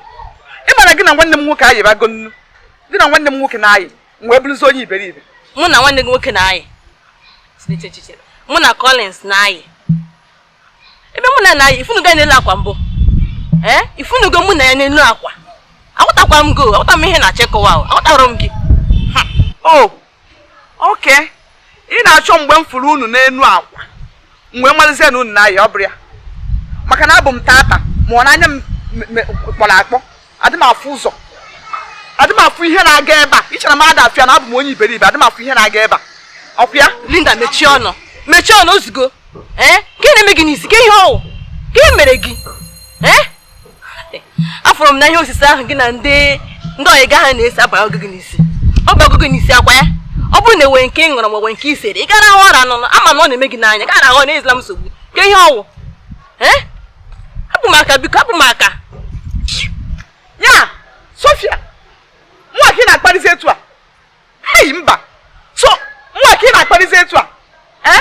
Ị mara gị na nwanne m nwoke ayịbago nnu. Gị na nwanne m nwoke na-ayị, m wee bụrụzi onye iberibe. Mụ na nwanne gị nwoke na-ayị. Mụ na Collins na-ayị. Ebe mụ na na-ayị, ifunugo ya n'elu akwa mbụ. Ifunugo mụ na ya n'elu akwa. Aghọtakwa m go, aghọta m ihe na-achọ ịkọwa ahụ. Aghọtara m gị. Oh, okay. Ị na-achọ mgbe m furu unu n'elu akwa mgbe mmalite na unu na-ayị, ọ bụrụ ya. Maka na abụ m tata ma ọ n'anya m kpọrọ akpọ, adị m afụ ụzọ, adị m afụ ihe na-aga ebe a. Ị chere m ada afịa na abụ m onye iberibe, adị m afụ ihe na-aga ebe a. Ọkwa ya? Linda, mechie ọnụ, mechie ọnụ ozugbo. Ka na-eme gị n'isi, ka ihe ọwụ, ka e mere gị? Afụrụ m na ihe osise ahụ gị na ndị ọyị gị ahụ na-ese abara oge gị n'isi. Ọ bụ ọgụgụ n'isi akwa ya. Ọ bụrụ na enwere nke ị ṅụrụ ma ọ nwere nke i sere, ị gara ahụ ọra nụnụ, ama na ọ na-eme gị n'anya, gara ahụ na ezila m nsogbu. Ka ihe ọwụ. Hapụ m aka biko, hapụ m aka. Ya, Sophia, Mụ ka ị na-akparịzi etu a. Hei mba. So mụ ka ị na-akparịzi etu a. Ee?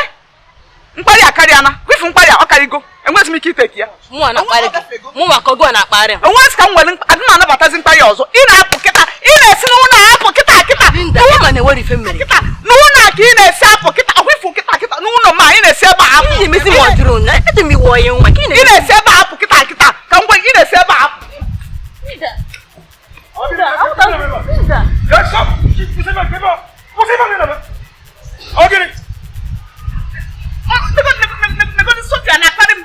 Mkparị akarịana. Kwifu mkparị a ọ karịgo. Enweghị m ike iteki ya. Mụnwa na-akparị gị. Mụnwa ka ọgụ na-akparị m. Enweghị ka m nwere adị m anabatazi mkparị ọzọ. Ị na-apụ kịta. Ị na-esi n'ụlọ apụ kịta kịta. Linda, ịma na enwere ife m mere. Kịta n'ụlọ a ka ị na-esi apụ kịta. Ọkwifu kịta kịta n'ụlọ ma ị na-esi ebe a apụ. Ị na-emezi m ọdụrụ na ede m iwe onye nwa. Ị na-esi ebe a apụ kịta kịta. Ka m gwa gị, ị na-esi ebe a apụ. Negodi Sofia na-akparị m.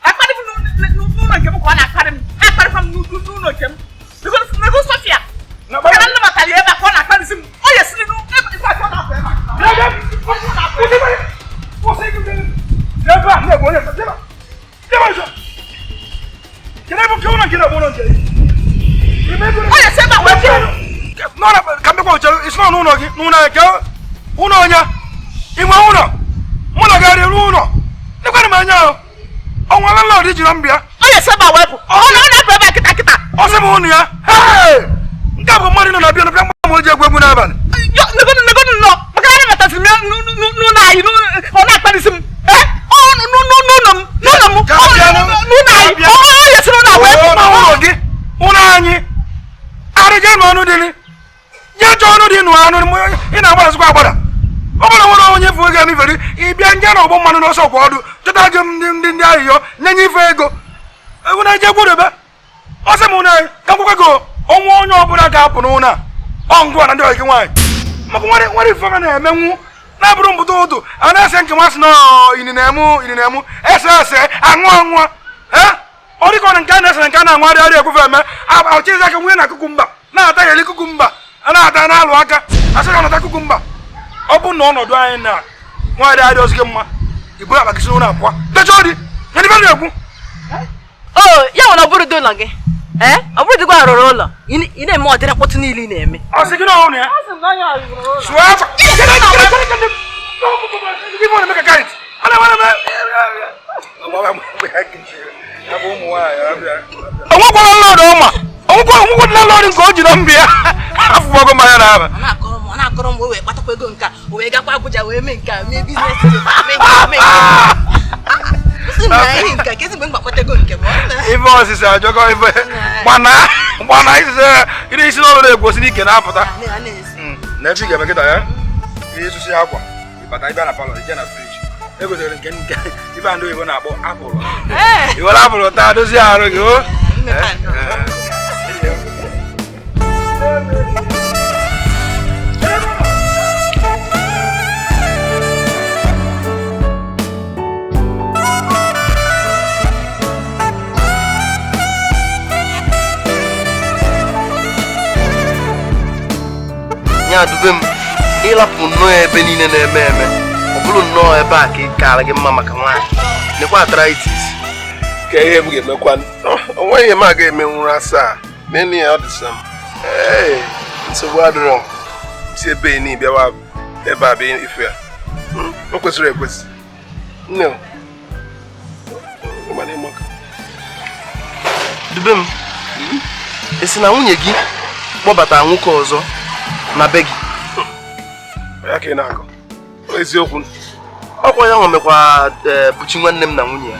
Akparị m n'ụlọ nke m ka ọ na-akparị m. Na-akparịkwa m n'ụlọ nke m. Negodi Sofia. Maka na nnabatara ya ebe a ka ọ na-akparịzi m. Ọ ya esiri n'ebe a ka ọ na-apụ ebe a. Ọ ya esi ebe a wee pụọ. Ka mbekwa uche isi nọ n'ụlọ gị n'ụlọ anyị ka ụlọ onye inwe ụlọ mụ na gị ruo ụlọ nekwara m anya ahụ ọnwa landlord jiri m bịa. Ọ ya esi ebe a wee pụ. Ọ na-apụ ebe a kịta kịta. Ọ sị m ụnụ ya. Nke a bụ mmadụ nọ na bịa bịa mgbe o ji egwu egwu n'abalị. Negodi negodi nnọọ maka na anabataziri m ya n'ụlọ anyị ọ na-akparịsị m. Ọ n'ụlọ m n'ụlọ m n'ụlọ anyị ọ ya esi n'ụlọ a wee pụ. N'ụlọ gị ụlọ anyị arịje nụ ọnụ dịrị ya chọọ ọnụ dị nụ anụ ị na-agbarazikwa agbara. Ọ bụrụ nwere onye fụ ego emifere ị bịa nje na ọgbọ mmanụ n'ọsọ kwa ọdụ chọta gị ndị ndị ahịhịọ nye ife ego ewu na eje gwudebe ọ sị m ụnụ anyị ka nkwekwe gị ọnwa onye ọbụla ga-apụ n'ụlọ a ọ ngụ na ndị ọyị gị nwaanyị maka nwere nwere ife na-emenwu na-abụrụ mbụta ụtụ a na-ese nke masị na ini na-emu ini na-emu ese ese aṅụ aṅụ ee ọ dịka ọ na nke a na-ese nke a na-aṅụ arịa arịa ekwufe eme achịzi aka nwunye na kukumba na-ata ya eli kukumba a na-ata na-alụ aka asịrị ọ nata kukumba ọ bụ na ọnọdụ anyị na nwaanyị adị ọzọ gị mma iburu akpa gị si n'ụlọ apụọ decha ori nye ndị na-ekwu. O ya nwere ọ bụrụ dị ụlọ gị ee ọ bụrụ dịkwa arụrụ ụlọ ị na-eme ọdịrị mkpọtụ niile ị na-eme. Ọ sị gị na ọnụ ya sụọ afa onwekwara nlọdụ ọma onwekwara nlọdụ nke o ji na mbịa afụgbago mmanya na-aba. Ọ na-akọrọ m wee kpatakwa ego nke a o wee gakwa Abuja wee mee nke a mee biznes mee nke a mee nke a kezi mgbe m gbakpata ego nke m. Ife osise ajọkọ ife gbana gbana isise iri isi n'ọrụ na-egwosi n'ike na-apụta na ebe ị ga-eme kịta ya ihe isusi akwa ịbata ịbịa na palọ ije na friji egosiri nke nke ife ndị oyibo na-akpọ apụlụ iwere apụlụ taa dozie arụ gị o. Ya dube m ịlapụ nnọọ ebe niile na-eme eme ọ bụrụ nnọọ ebe a ka ị kaara gị mma maka nwaanyị nekwa arthritis ka ihe m ga-emekwa o nweghị ihe m aga emenwuru asaa nene ya ọ dịsa m ee nsogbu adịrọ m si ebe ni bịawa ebe a bịa ife ya o kwesịrị ekwesị nne dube m esi na nwunye gị kpọbata nwoke ọzọ na be gị ya ka ị na-akọ eziokwu ọkwa ya nwa mekwa buchi nwanne m na nwunye ya.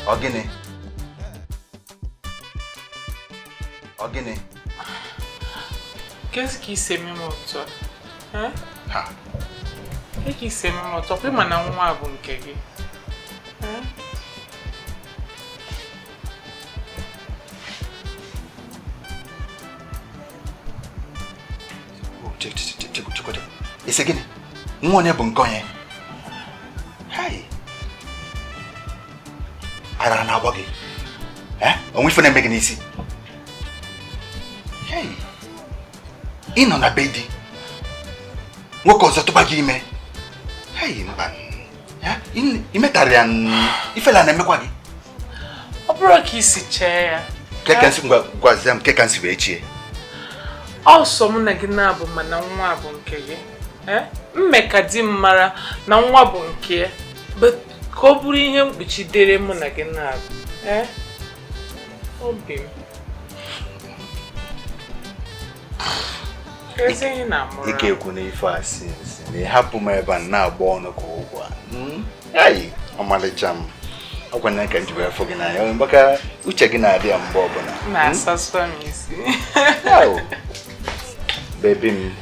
Ọ gịnị? Ọ gịnị? Qu'est-ce qui s'est mis otu a? Ha? Qu'est-ce qui s'est mis otu a? Kwa mana nwa bụ nke gị. Ise gịnị? Nwa onye bụ nke onye? Hai! Ara na-agba gị. Eh? Onwe ife na-eme gị n'isi. Hey! Ị nọ na be di. Nwoke ọzọ tụba gị ime. Hey, mba. Ị metara ya ifela na-emekwa gị. Ọ bụrụ ka isi chee ya. Keka nsi gwazie m keka nsi wee chie. Ọsọ mụ na gị na-abụ mana nwa bụ nke gị. Mme ka di m mara na nwa bụ nke ya. But ka ọ bụrụ ihe mkpuchi dere mụ na gị na-abụ. Obi m. Ike ekwu na ife asị nsị na ịhapụ m ebe a na-agba ọnụ ka ụgwọ a. Ọmalịcha m. Ọkwa na ka m ji wee fụ gị n'anya maka uche gị na-adị ya mgbe ọbụla. Na-asasụ m isi. Bebi m.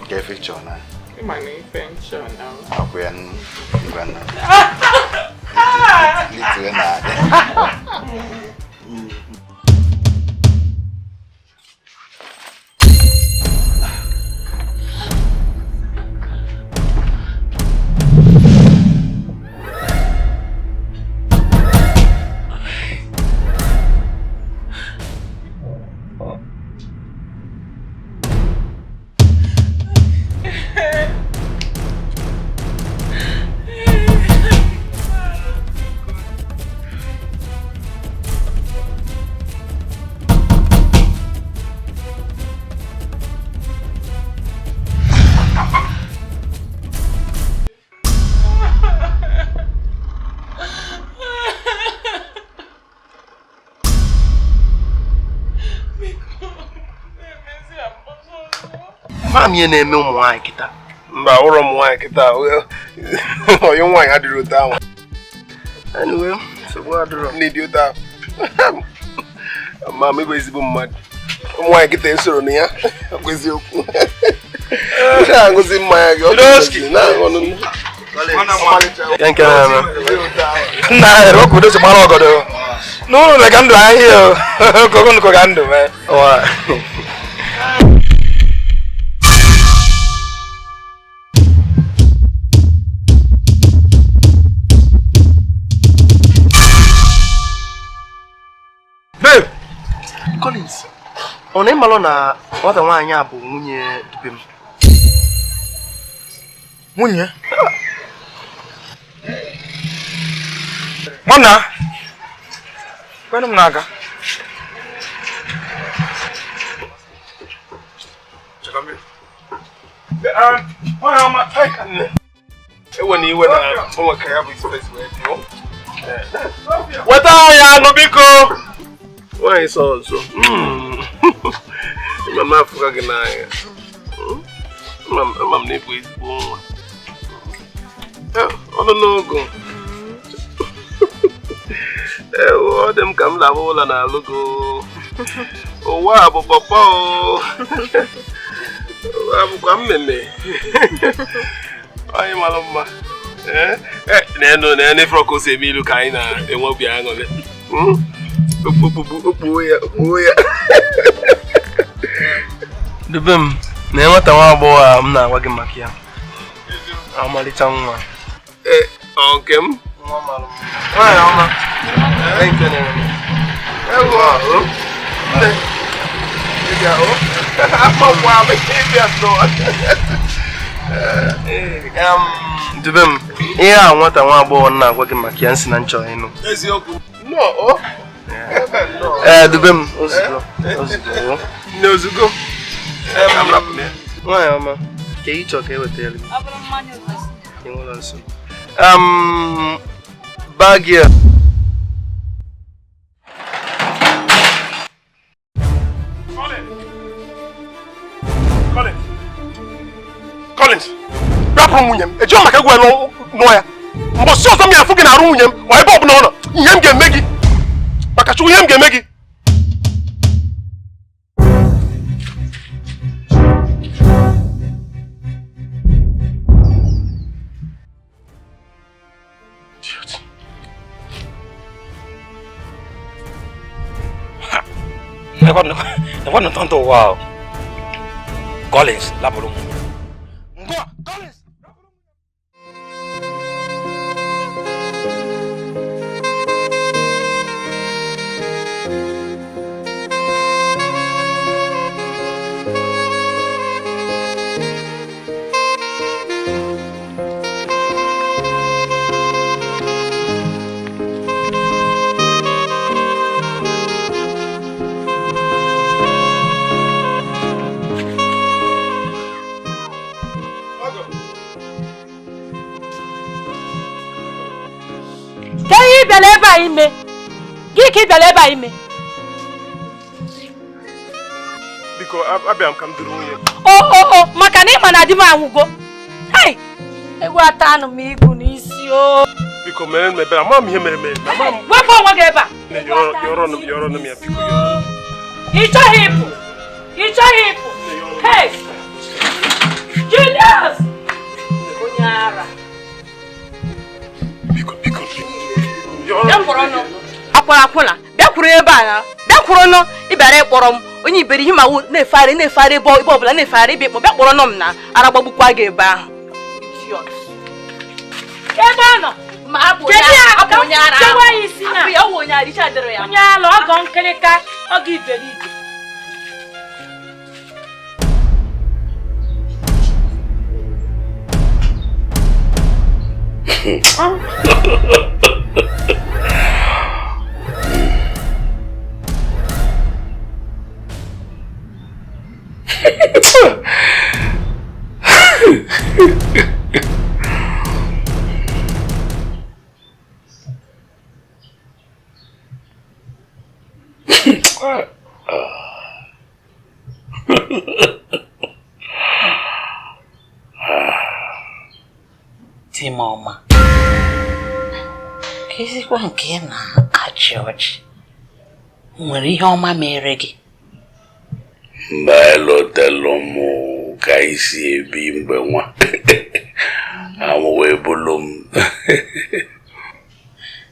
Nke efe chọọ na. Ịma na ife nchọ na. Akwụ ya ngwa na. Litue na-adị. Mami na-eme ụmụ nwaanyị kịta. Mba, ụrọ ụmụ nwaanyị kịta. Onye nwaanyị adịrị otu ahụ. Anyway, nsogbu adịrọ. Ndị otu ahụ. Ma m bụ ezigbo mmadụ. Ụmụ nwaanyị kịta esoro na ya. Ọ bụ eziokwu. Na-aṅụzi mmanya gị. Na-aṅụ ọnụ. Nna ahịrị okwu dozi gbara ọgọdọ. N'ụlọ ka ndụ ahịa o. Kogo ka ndụ mee. Collins, ọ na ịmalụ na nwata nwaanyị a bụ nwunye dube m. Nwunye? Nwanna, kwenụ m n'aka. Ewe na iwe na ụmụ ka ya bụ isi wee dị. Weta ya anụ biko. Nwaanyị sọ nso. Mama afụka gị n'anya. Ama m na ịbụ ezigbo nwa. Ọnụ n'ogo. Ọ dị m ka m laba ụlọ na-alụ go. Ụwa a bụ pọpọ o. Ụwa bụkwa mmemme. Anyị mara mma. Na-enu ifuru ka o si eme ilu ka anyị na-enwe obi aṅụrị. Okpuo ya. Dube m na nwata nwa agbọghọ a m na-agwa gị maka ya. Ọmalịcha nwa. Ee, ọ nke m? Nwa mara mma. Nwaanyị ọma. Nke na-eme. Ewo, nne. Ịbịa o. Akpọkwa m ịbịa nọ. Dube m, ihe a nwata nwa agbọghọ m na-agwa gị maka ya nsị na nchọ ịnụ. Eziokwu. Nnọọ o. Ee, dube m ozugbo. Ozugbo. Nne ozugbo. Nwaanyị ọma, ka ị chọọ ka e wetara gị. Ọ bụrụ mmanya ofesi. Ị nwere nsogbu. Bag here. Collins, rapụrụ nwunye m. Ejighị maka egwu nụọ ya. Mbọsị ọzọ m ya afụ gị na-arụ nwunye m, ọ ebe ọ bụla ọ nọ. Ihe m ga-eme gị maka Chukwu, ihe m ga-eme gị. Nekwa ntọntọ ụwa ahụ. Collins lapụrụ m. Gị ka ị bịara ebe a ime? Biko, abịa m ka m duru nwunye. O maka na ị ma na di m anwụgo. Hei! Egwu ata anụ m igu n'isi o. Biko mere m ebere, ama m ihe mere mere. Wepụ onwe gị ebe a. Yọrọ m ya biko yọrọ. Ị chọghị ịpụ. Ị chọghị ịpụ. Hei! Julius! Onye ara. Biko biko. Bịa kwụrụ nụ. Akwara akwụna, bịa kwụrụ ebe a na bịa kwụrụ nụ, ị bịara ịkpọrọ m onye iberihe ma wụ na-efegharị na-efegharị ebe ọbụla na-efegharị ịbịa ịkpọ, bịa kpọrọ nụ m na ara gbagbukwa gị ebe ahụ. Ebe ọ nọ? Ma abụ onye ara. Abụ ya onye ara, isi adịrọ ya. Onye ara, ọgọ nkịrịka, ọgọ iberibe. Timoma, ezigbo nke ị na-achị ọchị nwere ihe ọma mere gị? Mba, elotelu m ka isi ebi mgbe nwa amụ wee bụlụ m.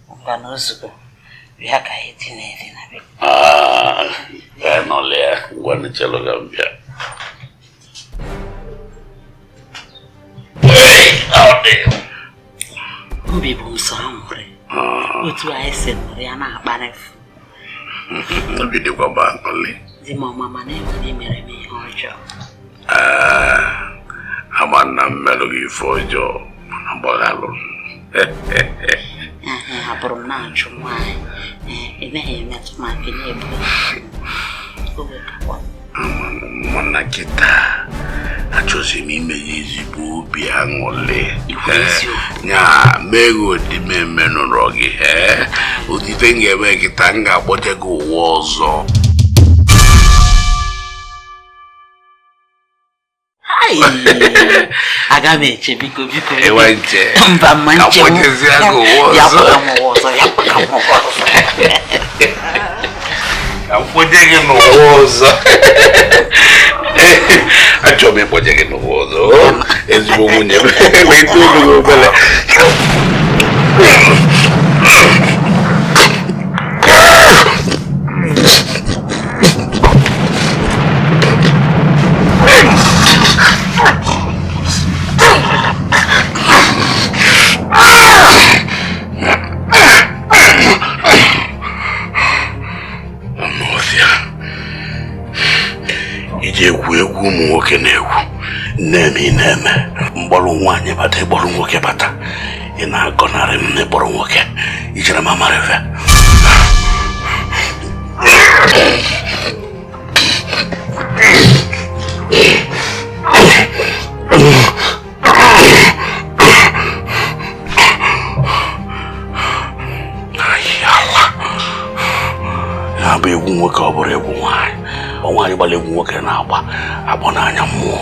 Ngwa n'ozugbo bịa ka anyị dina edina. Ka nọlị ya, ngwa n'chelụ ka m bịa. Obi bụ nsọ aṅụrị otu anyị si nọrọ ya na-akparịfụ. Obi dịkwa m aṅụrị. Di m ọma, mana ịma na emere m ihe ọjọọ. Ama na m merụ gị ife ọjọọ, mana gbaghalụ. Hapụrụ m na-achụ nwaanyị, ị naghị emetụ m aka na-ebu mana kịta achọzi m ime ya ezigbo obi aṅụrị. Nya mee gị ụdị mmemme nụrụ gị. Ụdị m ga-eme kịta, m ga-akpọje gị ụwa ọzọ. Aga m eche, biko biko. Ewe nche. Mba, mma nche m. Akpọjezie gị ụwa ọzọ. Ya kpọga m ụwa ọzọ, ya kpọga m ụwa ọzọ. Ka m kpọje gị n'ụwa ọzọ. Achọrọ m ịkpọje gị n'ụwa ọzọ. Ezigbo nwunye m. Wee tụọ gị obere. Iji egwu egwu ụmụ nwoke na-egwu na-eme ị na-eme mgbọrọ nwaanyị bata ịgbọrọ nwoke bata ị na-agọnarị m na ịgbọrọ nwoke ijere m amara efe. Ya bụ egwu nwoke ọ bụrụ egwu nwaanyị. Nwaanyị gbara egwu nwoke na-agba agbọ n'anya mmụọ.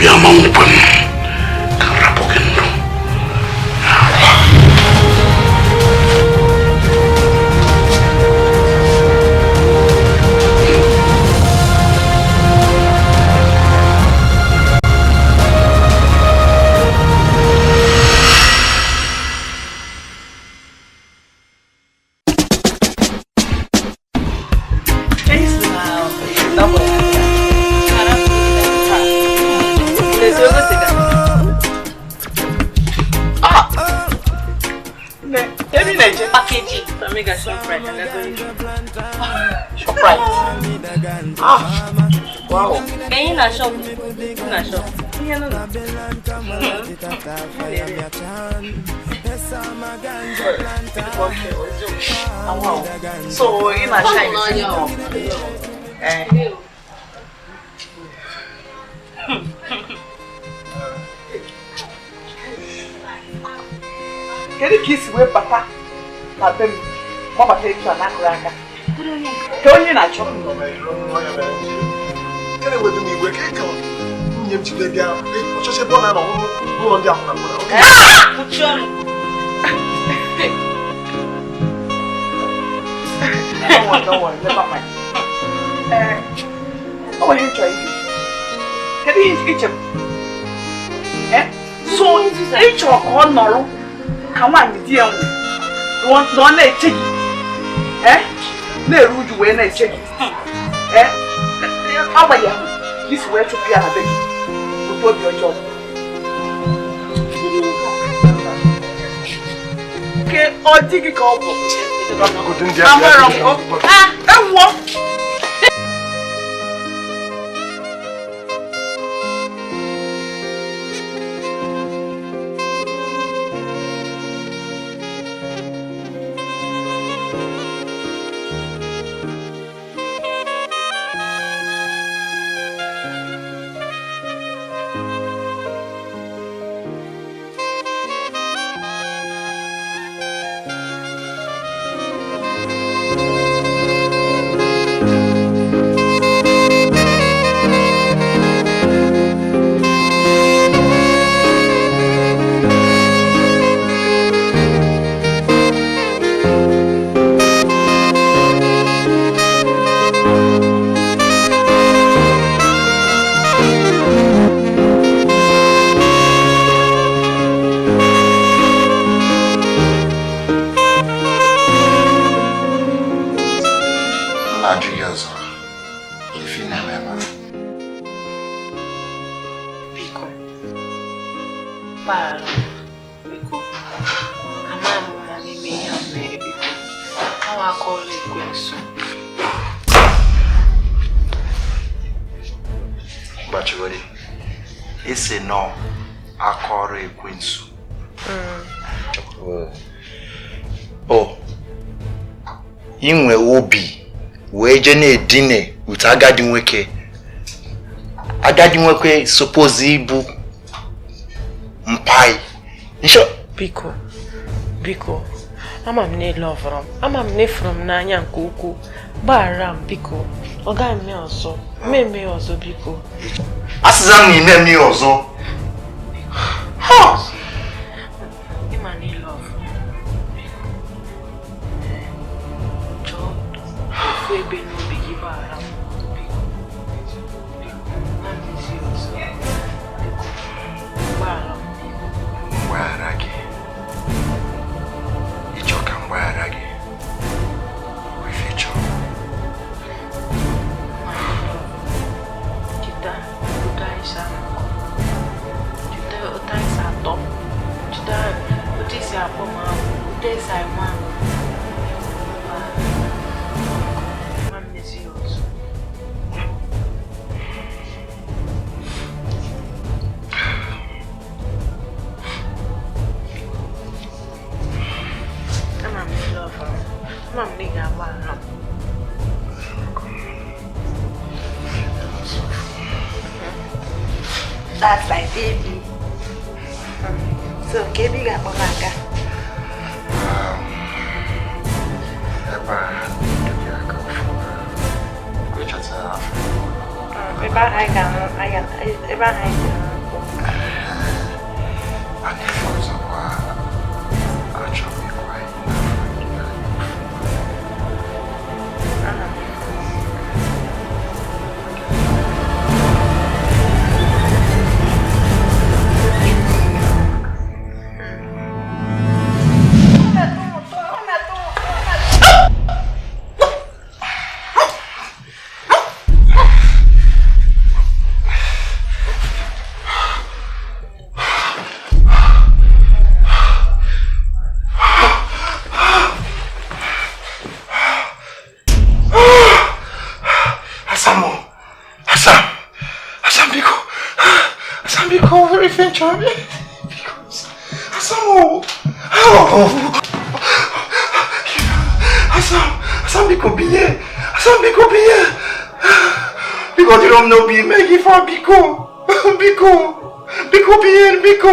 Obi ama nkwe m ka m rapụ gị ndụ. Wow. Can you not shop? Not shop. So in a shine. Can you kiss with Papa? Papa, Papa, take your nakraka. Don't you not chop? Can I wait to me? Where can you Don't worry, never mind. Oh, I enjoy you. Can you eat him? Eh? So, each of all, come on, dear. Don't let check. Eh? No, you when I check. Eh? How are you? This way to be a baby. To your job. Okay, I'll take a couple. I'm wrong. Ah, and what? Inwe obi wee je na-edine with agadi nwoke. Agadi nwoke suppose ịbụ mpai. Biko, biko, ama m na ịlọvụrụ m, ama m na ịfụrụ m n'anya nke ukwuu. Gbaghara m biko, ọ gaghị eme ọzọ, mmemme ọzọ biko. Asịza m na ime m ihe ọzọ. Ịma na ịlọvụ m, biko. Chọọ ofu ebe n'obi gị gbaghara m, biko. Biko, na mmezi ọzọ, biko, gbaghara m. Mgbaghara gị. Ịchọ ka mgbaghara gị. Ife ịchọ. Cheta otu anyị si anọkọ. Cheta otu anyị si atọ. Cheta otu esi akpọ m ahụ. Otu esi enwe ahụ. Ma mmezi ya ọzọ. Ama m ile ọfụrụ. Ama m na ị ga-agbaghara m. That's my baby. So, baby got mama. Ebe ahụ anyị ga-anọ, ebe ahụ anyị ga-anọ. Biko, nwere ife m chọrọ. Biko, Asam o. Asam, Asam biko binye. Asam biko binye. Biko dịrọ m n'obi ime gị ife a, biko. Biko. Biko binye, biko.